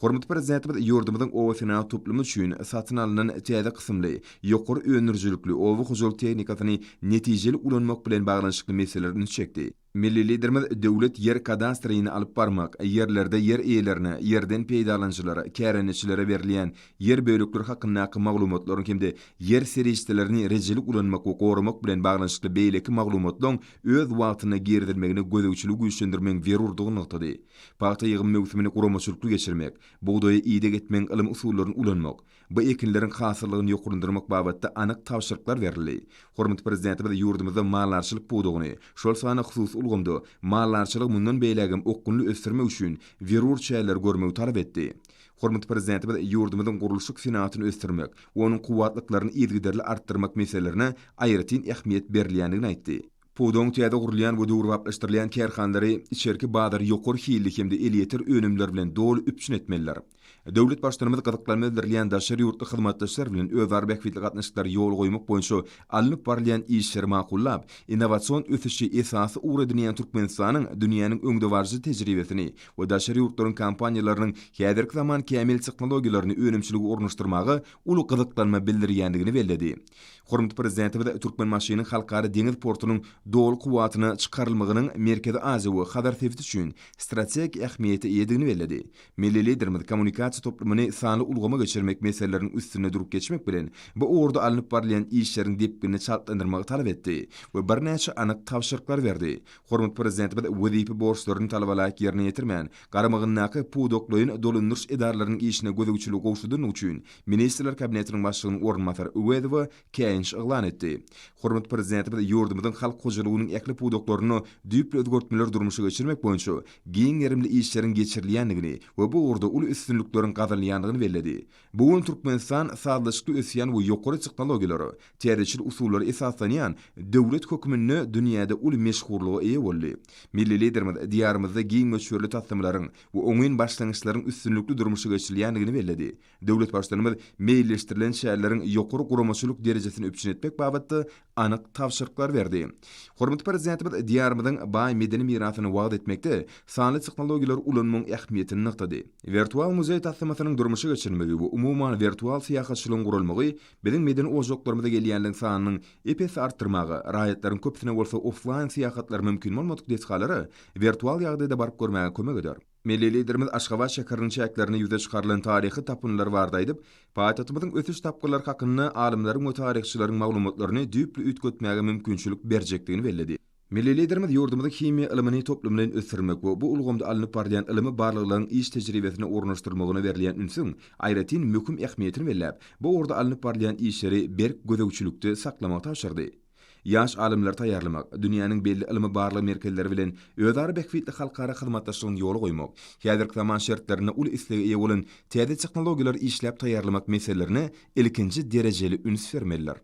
Hormatly Prezidentimiz ýurdumyzyň oba senagat toplumy üçin satyn alnan täze kysymly, ýokary öndürijilikli oba hojalyk tehnikasyny netijeli ulanmak bilen baglanyşykly meselelere ünsi çekdi. Milli Liderimiz döwlet ýer kadastryny alyp barmak, ýerlerde ýer eýelerine, ýerden peýdalanyjylara, kärendeçilere berilýän ýer bölekleri hakyndaky maglumatlaryň hem-de ýer serişdelerini rejeli ulanmak we goramak bilen baglanyşykly beýleki maglumatlaryň öz wagtynda girizilmegine gözegçiligi güýçlendirmegiň zerurdygyny nygtady. Pagta ýygym möwsümini guramaçylykly geçirmek, bugdaýa ideg etmegiň ylmy usullaryny ulanmak, Bu ekinleriň hasyllygyny ýokarlandyrmak babatda anyk tabşyryklar berildi. Hormatly Prezidentimiz ýurdumyzda maldarçylyk pudagyny, şol sanda hususy ulgamda maldarçylygy mundan beýlägem okgunly ösdürmek üçin zerur çäreleri görmegi talap etdi. Hormatly Prezidentimiz ýurdumyzyň gurluşyk senagatyny ösdürmek we onuň kuwwatlyklaryny yzygiderli artdyrmak meselelerine aýratyn ähmiýet berilýändigini aýtdy. Pudagyň täze gurulýan we döwrebaplaşdyrylýan kärhanalary içerki bazary ýokary hilli hem-de elýeter önümler bilen doly üpjün etmelidir. Döwlet Baştutanymyz gyzyklanma bildirilýän daşary ýurtly hyzmatdaşlar bilen özara bähbitli gatnaşyklary ýola goýmak boýunça alnyp barylýan işleri makullap, innowasion ösüşi esasy ugur edinýän Türkmenistanyň dünýäniň öňdebaryjy tejribesini we daşary ýurtlaryň kompaniýalarynyň häzirki zaman kämil tehnologiýalaryny önümçilige ornaşdyrmaga uly gyzyklanma bildirýändigini belledi. Hormatly Prezidentimiz Türkmenbaşynyň Halkara deňiz portunyň doly kuwwatyna çykarylmagynyň Merkezi Aziýa we Hazar sebiti üçin strategik ähmiýete eýedigini belledi. Milli Liderimiz kommunikasiýa toplumyny sanly ulgama geçirmek meseleleriniň üstünde durup geçmek bilen, bu ugurda alnyp barylýan işleriň depginini çaltlandyrmagy talap etdi we birnäçe anyk tabşyryklary berdi. Hormatly Prezidentimiz wezipe borçlaryny talabalaýyk ýerine ýetirmän, garamagyndaky pudaklaýyn dolandyryş edaralarynyň işine gözegçiligi gowşadandygy üçin Ministrler Kabinetiniň Başlygynyň orunbasary Öwezowa käýinç yglan etdi. Hormatly Prezidentimiz ýurdumyzyň halk hojalygynyň ähli pudaklarynda düýpli özgertmeleri durmuşa geçirmek boýunça giň gerimli işleriň geçirilýändigini we bu ugurda uly üstünlikleriň gazanylýandygyny belledi. Bu gün Türkmenistan sazlaşykly ösýän we ýokary tehnologiýalara, täzeçil usullara esaslanýan döwlet hökmünde dünýäde uly meşhurlyga eýe boldy. Milli Liderimiz Diýarymyzda giň möçberli taslamalaryň we oňyn başlangyçlaryň üstünlikli durmuşa geçirilýändigini belledi. Döwlet Baştutanymyz meýilleşdirilen çäreleriň ýokary guramaçylyk derejesini üpjün etmek babatda anyk tabşyryklary berdi. Hormatly Prezidentimiz Diýarymyzyň baý medeni mirasyny wagyz etmekde sanly tehnologiýalary ulanmagyň ähmiýetini nygtady. Wirtual muzeý taslamasynyň durmuşa geçirilmegi we umuman wirtual syýahatçylygyň guralmagy biziň medeni ojaklarymyza gelýänleriň sanynyň ep-esli artdyrmaga, raýatlaryň köpüsine bolsa oflaýn syýahatlar mümkin bolmadyk desgalara wirtual ýagdaýda baryp görmäge kömek eder. Milli Liderimiz Aşgabat şäheriniň çäklerinde ýüze çykarylan taryhy tapyndylar barada aýdyp, paýtagtymyzyň ösüş tapgyrlary hakynda alymlaryň we taryhçylaryň maglumatlaryny düýpli üýtgetmäge mümkinçilik berjekdigini belledi. Milli Liderimiz ýurdumyzyň himiýa ylmyny toplumlaýyn ösdürmek we bu ulgamda alnyp barylýan ylmy barlaglaryň iş tejribesine ornaşdyrylmagyna berilýän ünsüň aýratyn möhüm ähmiýetini belläp, bu ugurda alnyp barylýan işleri berk gözegçilikde saklamagy tabşyrdy. Ýaş alymlary taýýarlamak, dünýäniň belli ylmy-barlag merkezleri bilen özara bähbitli halkara hyzmatdaşlygyny ýola goýmak, häzirki zaman şertlerinde uly islege eýe bolan täze tehnologiýalary işläp taýýarlamak meselelerine ilkinji derejeli üns bermelidir.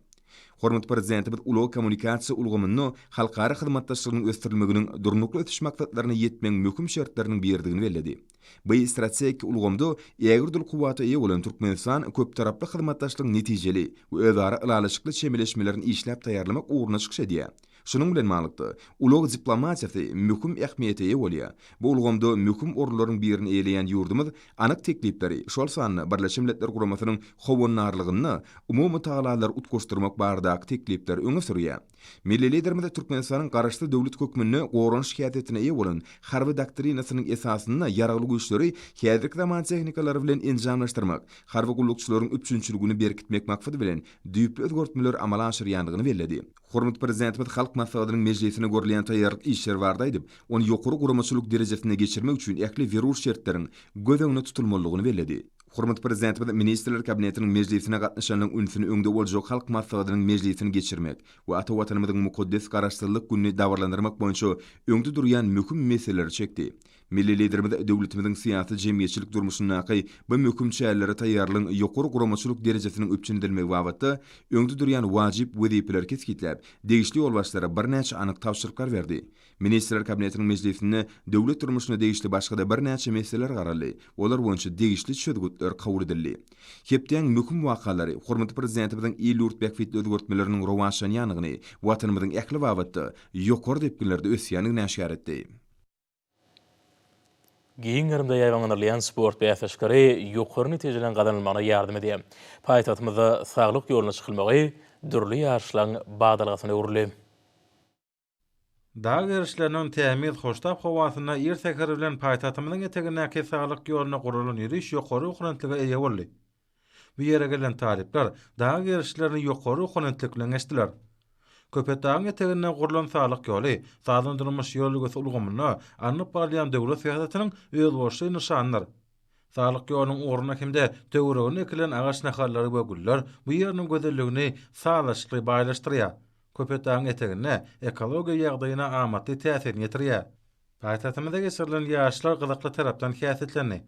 Hormatly Prezidentimiz ulag-kommunikasiýa ulgamynda halkara hyzmatdaşlygynyň ösdürilmeginiň Durnukly ösüş maksatlaryna ýetmegiň möhüm şertleriniň biridigini belledi. Bu strategik ulgamda ägirt uly kuwwata eýe bolan Türkmenistan köptaraply hyzmatdaşlygyň netijeli we özara ylalaşykly çemeleşmelerini işläp taýýarlamak ugrunda çykyş edýär. Şunuň bilen baglylykda, ulag diplomatiýasy möhüm ähmiýete eýe bolýar. Bu ulgamda möhüm orunlaryň birini eýeleýän ýurdumyz anyk teklipleri, şol sanda Birleşen Milletler Guramasynyň howandarlygynda umumy tagallalary utgaşdyrmak baradaky teklipleri öňe sürýär. Milli Liderimiz Türkmenistanyň Garaşsyz döwlet hökmünde goranyş häsiýetine eýe bolan Harby doktrinasynyň esasynda Ýaragly Güýçleri häzirki zaman tehnikalary bilen enjamlaşdyrmak, harby gullukçylaryň üpjünçiligini berkitmek maksady bilen düýpli özgertmeleri amala aşyrýandygyny belledi. Hormatly Prezidentimiz Halk Maslahatynyň mejlisine görülýän taýýarlyk işleri barada aýdyp, ony ýokary guramaçylyk derejesinde geçirmek üçin ähli zerur şertleriň göz öňünde tutulmalydygyny belledi. Hormatly Prezidentimiz Ministrler Kabinetiniň mejlisine gatnaşanlaryň ünsüni öňde boljak Halk Maslahatynyň mejlisini geçirmek we ata Watanymyzyň mukaddes Garaşsyzlyk gününi dabaralandyrmak boýunça öňde durýan möhüm meseleleri çekdi. Milli Liderimiz döwletimiziň syýasy-jemgyýetçilik durmuşyndaky bu möhüm çärelere taýýarlygyň ýokary guramaçylyk derejesiniň üpjün edilmegi babatda öňde durýan wajyp wezipeleri kesgitläp, degişli ýolbaşçylara birnäçe anyk tabşyryklar berdi. Ministrler Kabinetiniň mejlisinde döwlet durmuşyna degişli başga-da birnäçe meseleler garaldy, olar boýunça degişli çözgütler kabul edildi. Hepdäň möhüm wakalary hormatly Prezidentimiziň il-ýurt bähbitli özgertmeleriniň rowaçlanýandygyny, Watanymyzyň ähli babatda ýokary depginlerde ösýändigini äşgär etdi. Giň gerimde ýaýbaňlandyrylýan sport bäsleşikleri ýokary netijeleriň gazanylmagyna ýardam edýär. Paýtagtymyzda Saglyk ýoluna çykylmagy dürli ýaryşlaryň badalgasyna öwrüldi. Dag gerişleriniň tämiz, hoştap howasynda ir säher bilen paýtagtymyzyň etegindäki Saglyk ýoluna guralan ýöriş ýokary ruhubelentlige eýe boldy. Bu ýere gelen talyplar dag gerişlerini ýokary ruhubelentlik bilen geçdiler. Köpetdagyň eteginde gurlan Saglyk ýoly sagdyn durmuş ýörelgesi ulgamynda alnyp barylýan döwlet syýasatynyň özboluşly nyşanydyr. Saglyk ýolunyň ugrunda hem-de töwereginde ekilen agaç nahallary we güller bu ýeriniň gözelligini sazlaşykly baýlaşdyrýar. Köpetdagyň eteginde ekologiýa ýagdaýyna amatly täsirini ýetirýär. Paýtagtymyzda geçirilen ýaryşlar gyzykly tarapdan häsiýetlendi.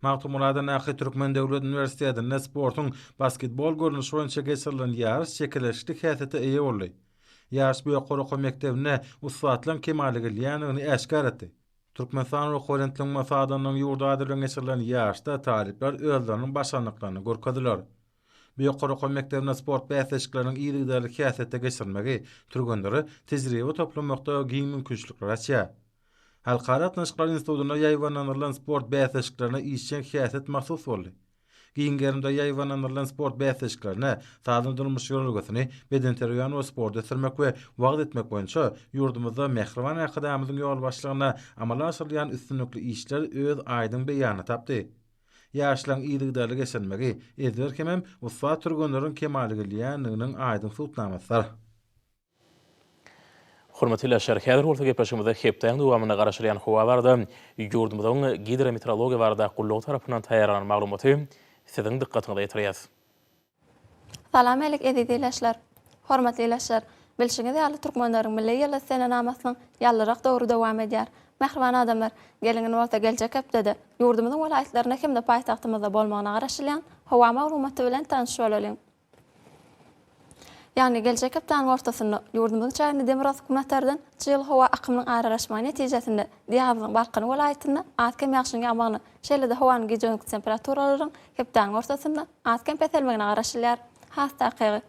Magtymguly adyndaky Türkmen döwlet uniwersitetinde sportuň basketbol görnüşi boýunça geçirilen ýaryş çekeleşikli häsiýete eýe boldy. Ýaryş bu ýokary okuw mekdebinde ussatlaryň kemala gelýändigini äşgär etdi. Türkmenistan Ruhubelentligiň we sagdynlygyň ýurdy ady bilen geçirilen ýaryşda talyplar özleriniň başarnyklaryny görkezdiler. Bu ýokary okuw mekdebinde sport bäsleşikleriniň yzygiderli häsiýetde geçirilmegi türgenlere tejribe toplamakda giň mümkinçilikleri açýar. Halkara gatnaşyklar institutynda ýaýbaňlandyrylan sport bäsleşiklerine işjeň häsiýet mahsus boldy. Giň gerimde ýaýbaňlandyrylan sport bäsleşiklerine sagdyn durmuş ýörelgesini, bedenterbiýäni we sporty ösdürmek we wagyz etmek boýunça ýurdumyzda mähriban Arkadagymyzyň ýolbaşçylygynda amala aşyrylýan üstünlikli işler öz aýdyň beýanyny tapdy. Ýaşlaryň yzygiderli geçirilmegi ezber hemem ussat türgenleriň kemala gelýändiginiň aýdyň subutnamasydyr. Hormatly ildeşler, häzir bolsa gepleşigimizde hepdäniň dowamynda garaşylýan howa barada ýurdumyzyň Gidrometeorologiýa baradaky gullugy tarapyndan taýýarlanan maglumaty siziň dykgatyňyza ýetirýäs. Salam älik eziz ildeşler! Hormatly ildeşler! Bilşiňiz ýaly türkmenleriň milli ýyly senenamasynyň ýallyrak döwri dowam edýär. Mähriban adamlar, geliň indi bolsa geljek hepdede ýurdumyzyň welaýatlarynda hem-de paýtagtymyzda bolmagyna garaşylýan howa maglumaty bilen tanyş bolalyň. Ýagny geljek hepdäniň ortasynda ýurdumyzyň çäginde demirgazyk-günbatardan çygly howa akymynyň aralaşmagy netijesinde Diýarymyzyň Balkan welaýatynda az-kem ýagşyň ýagmagyna, şeýle-de howanyň gije-gündizki temperaturalaryň hepdäniň ortasynda az-kem peselmegine garaşylýar. Has takygy.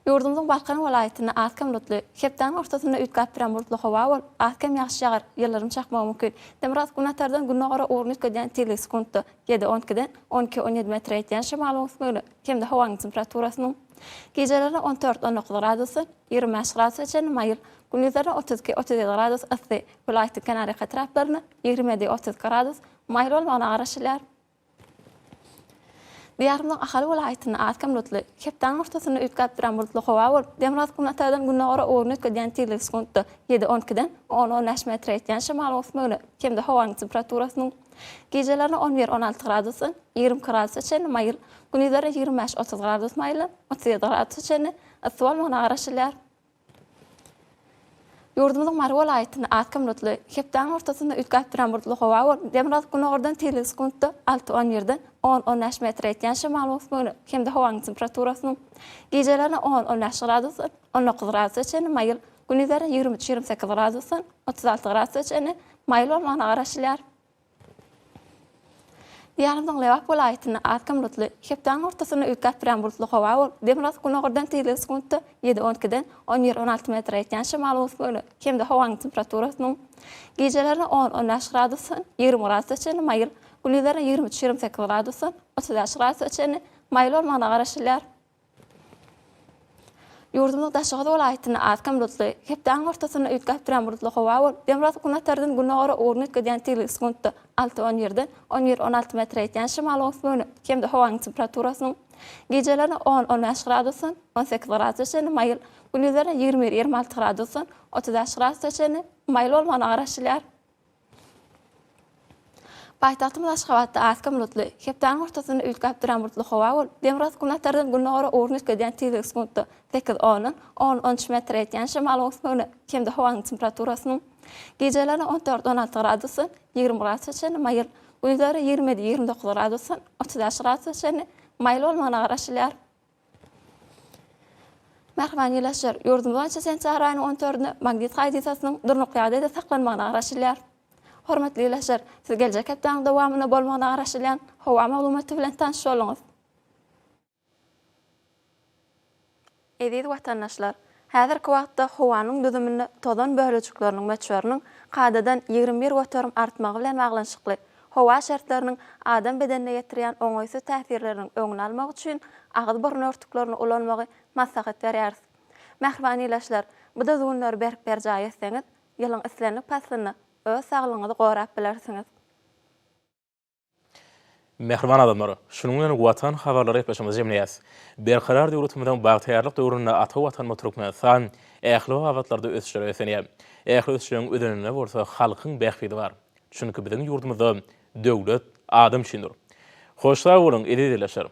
Ýurdumyzyň Balkan welaýatynda az-kem bulutly, hepdäniň ortasynda üýtgäp durýan bulutly howa bolup, az-kem ýagyş ýagar, ýyldyrym çakmagy mümkin. Demirgazyk-günbatardan gündogara ugruny üýtgedýän tizligi sekuntda ýedi, on ikiden 12, 17 metre ýetýän şemalyň öwüsmegine hem-de howanyň temperaturasynyň gijelerine 14, 19 gradusdan 25 gradusa çenli maýyl, gündizlerine 32, 37 gradus yssy, welaýatyň kenarýaka etraplarynda 27, 32 gradus maýyl bolmagyna garaşylýar. Diýarymyzyň Ahal welaýatynda az-kem bulutly, hepdäniň ortasynda üýtgäp durýan bulutly howa bolup, demirgazyk-günbatardan gündogara ugruny üýtgedýän tizligi sekuntda ýedi, on ikiden on, on bäş metre ýetýän şemalyň öwüsmegine hem-de howanyň temperaturasynyň gijelerine 11, 16 gradusdan 22 gradusa çenli maýyl, gündizlerine 25, 30 gradus maýyldan 37 gradusa çenli yssy bolmagyna garaşylýar. Ýurdumyzyň Mary welaýatynda az-kem bulutly, hepdäniň ortasynda üýtgäp durýan bulutly howa bolup, demirgazyk-günordan tizligi sekuntda alty, on birden on, on bäş metre ýetýän şemalyň öwüsmegine hem-de howanyň temperaturasynyň gijelerine on, on bäş gradusdan 19 gradusa çenli maýyl, gündizlerine 23, 28 gradusdan 36 gradusa çenli maýyl bolmagyna garaşylýar. Diýarymyzyň Lebap welaýatynda az-kem bulutly, hepdäniň ortasynda üýtgäp durýan bulutly howa bolup, demirgazyk-günordan tizligi sekuntda ýedi, on ikiden on bir, on alty metre ýetýän şemalyň öwüsmegine hem-de howanyň temperaturasynyň gijelerine on, on bäş gradusdan 20 gradusa çenli maýyl, gündizlerine 23, 28 gradusdan 35 gradusa çenli maýyl bolmagyna garaşylýar. Ýurdumyzyň Daşoguz welaýatynda az-kem bulutly, hepdäniň ortasynda üýtgäp durýan bulutly howa bolup, demirgazyk-günbatardan gündogara ugruny üýtgedýän tizligi sekuntda alty, on birden on bir, on alty metre ýetýän şemalyň öwüsmegine hem-de howanyň temperaturasynyň gijelerine on, on bäş gradusdan on sekiz gradusa çenli maýyl, gündizlerine 21, 26 gradusdan 35 gradusa çenli maýyl bolmagyna garaşylýar. Paýtagtymyz Aşgabatda az-kem bulutly, hepdäniň ortasynda üýtgäp durýan bulutly howa bolup, demirgazyk-günbatardan gündogara ugruny üýtgedýän tizligi sekuntda sekiz ondan on, on üç metre ýetýän şemalyň öwüsmegine hem-de howanyň temperaturasynyň gijelerine on dört, on alty gradusdan 20 gradusa çenli maýyl, gündizleri 27, 29 gradusdan 35 gradusa çenli maýyl bolmagyna garaşylýar. Mähriban ildeşler, ýurdumyz boýunça sentýabr aýynyň on dördünde magnit hadysasynyň durnukly ýagdaýda saklanmagyna garaşylýar. Hormatly ildeşler, siz geljek hepdäniň dowamynda bolmagyna garaşylýan howa maglumaty bilen tanyş bolduňyz. Eziz watandaşlar! Häzirki wagtda howanyň düzüminde tozan bölejikleriniň möçberiniň kadadan 21% artmagy bilen baglanyşykly howa şertleriniň adam bedenine ýetirýän oňaýsyz täsirleriniň öňüni almak üçin agyz-burun örtüklerini ulanmagy maslahat berýäris. Mähriban ilaçlar, bu düzgünleri berk berjaý etseňiz, ýylyň islendik paslynda öz saglygyňyzy gorap bilersiňiz. Mähriban adamlar, şunuň bilen Watan habarlary gepleşigimizi jemleýäs. Berkarar döwletimiziň bagtyýarlyk döwründe ata Watanymyz Türkmenistan ähli babatlarda ösüşlere beslenýär. Ähli ösüşleriň özeninde bolsa halkyň bähbidi bar. Çünki biziň ýurdumyzda döwlet adam üçindir. Hoş sag boluň, eziz ildeşler!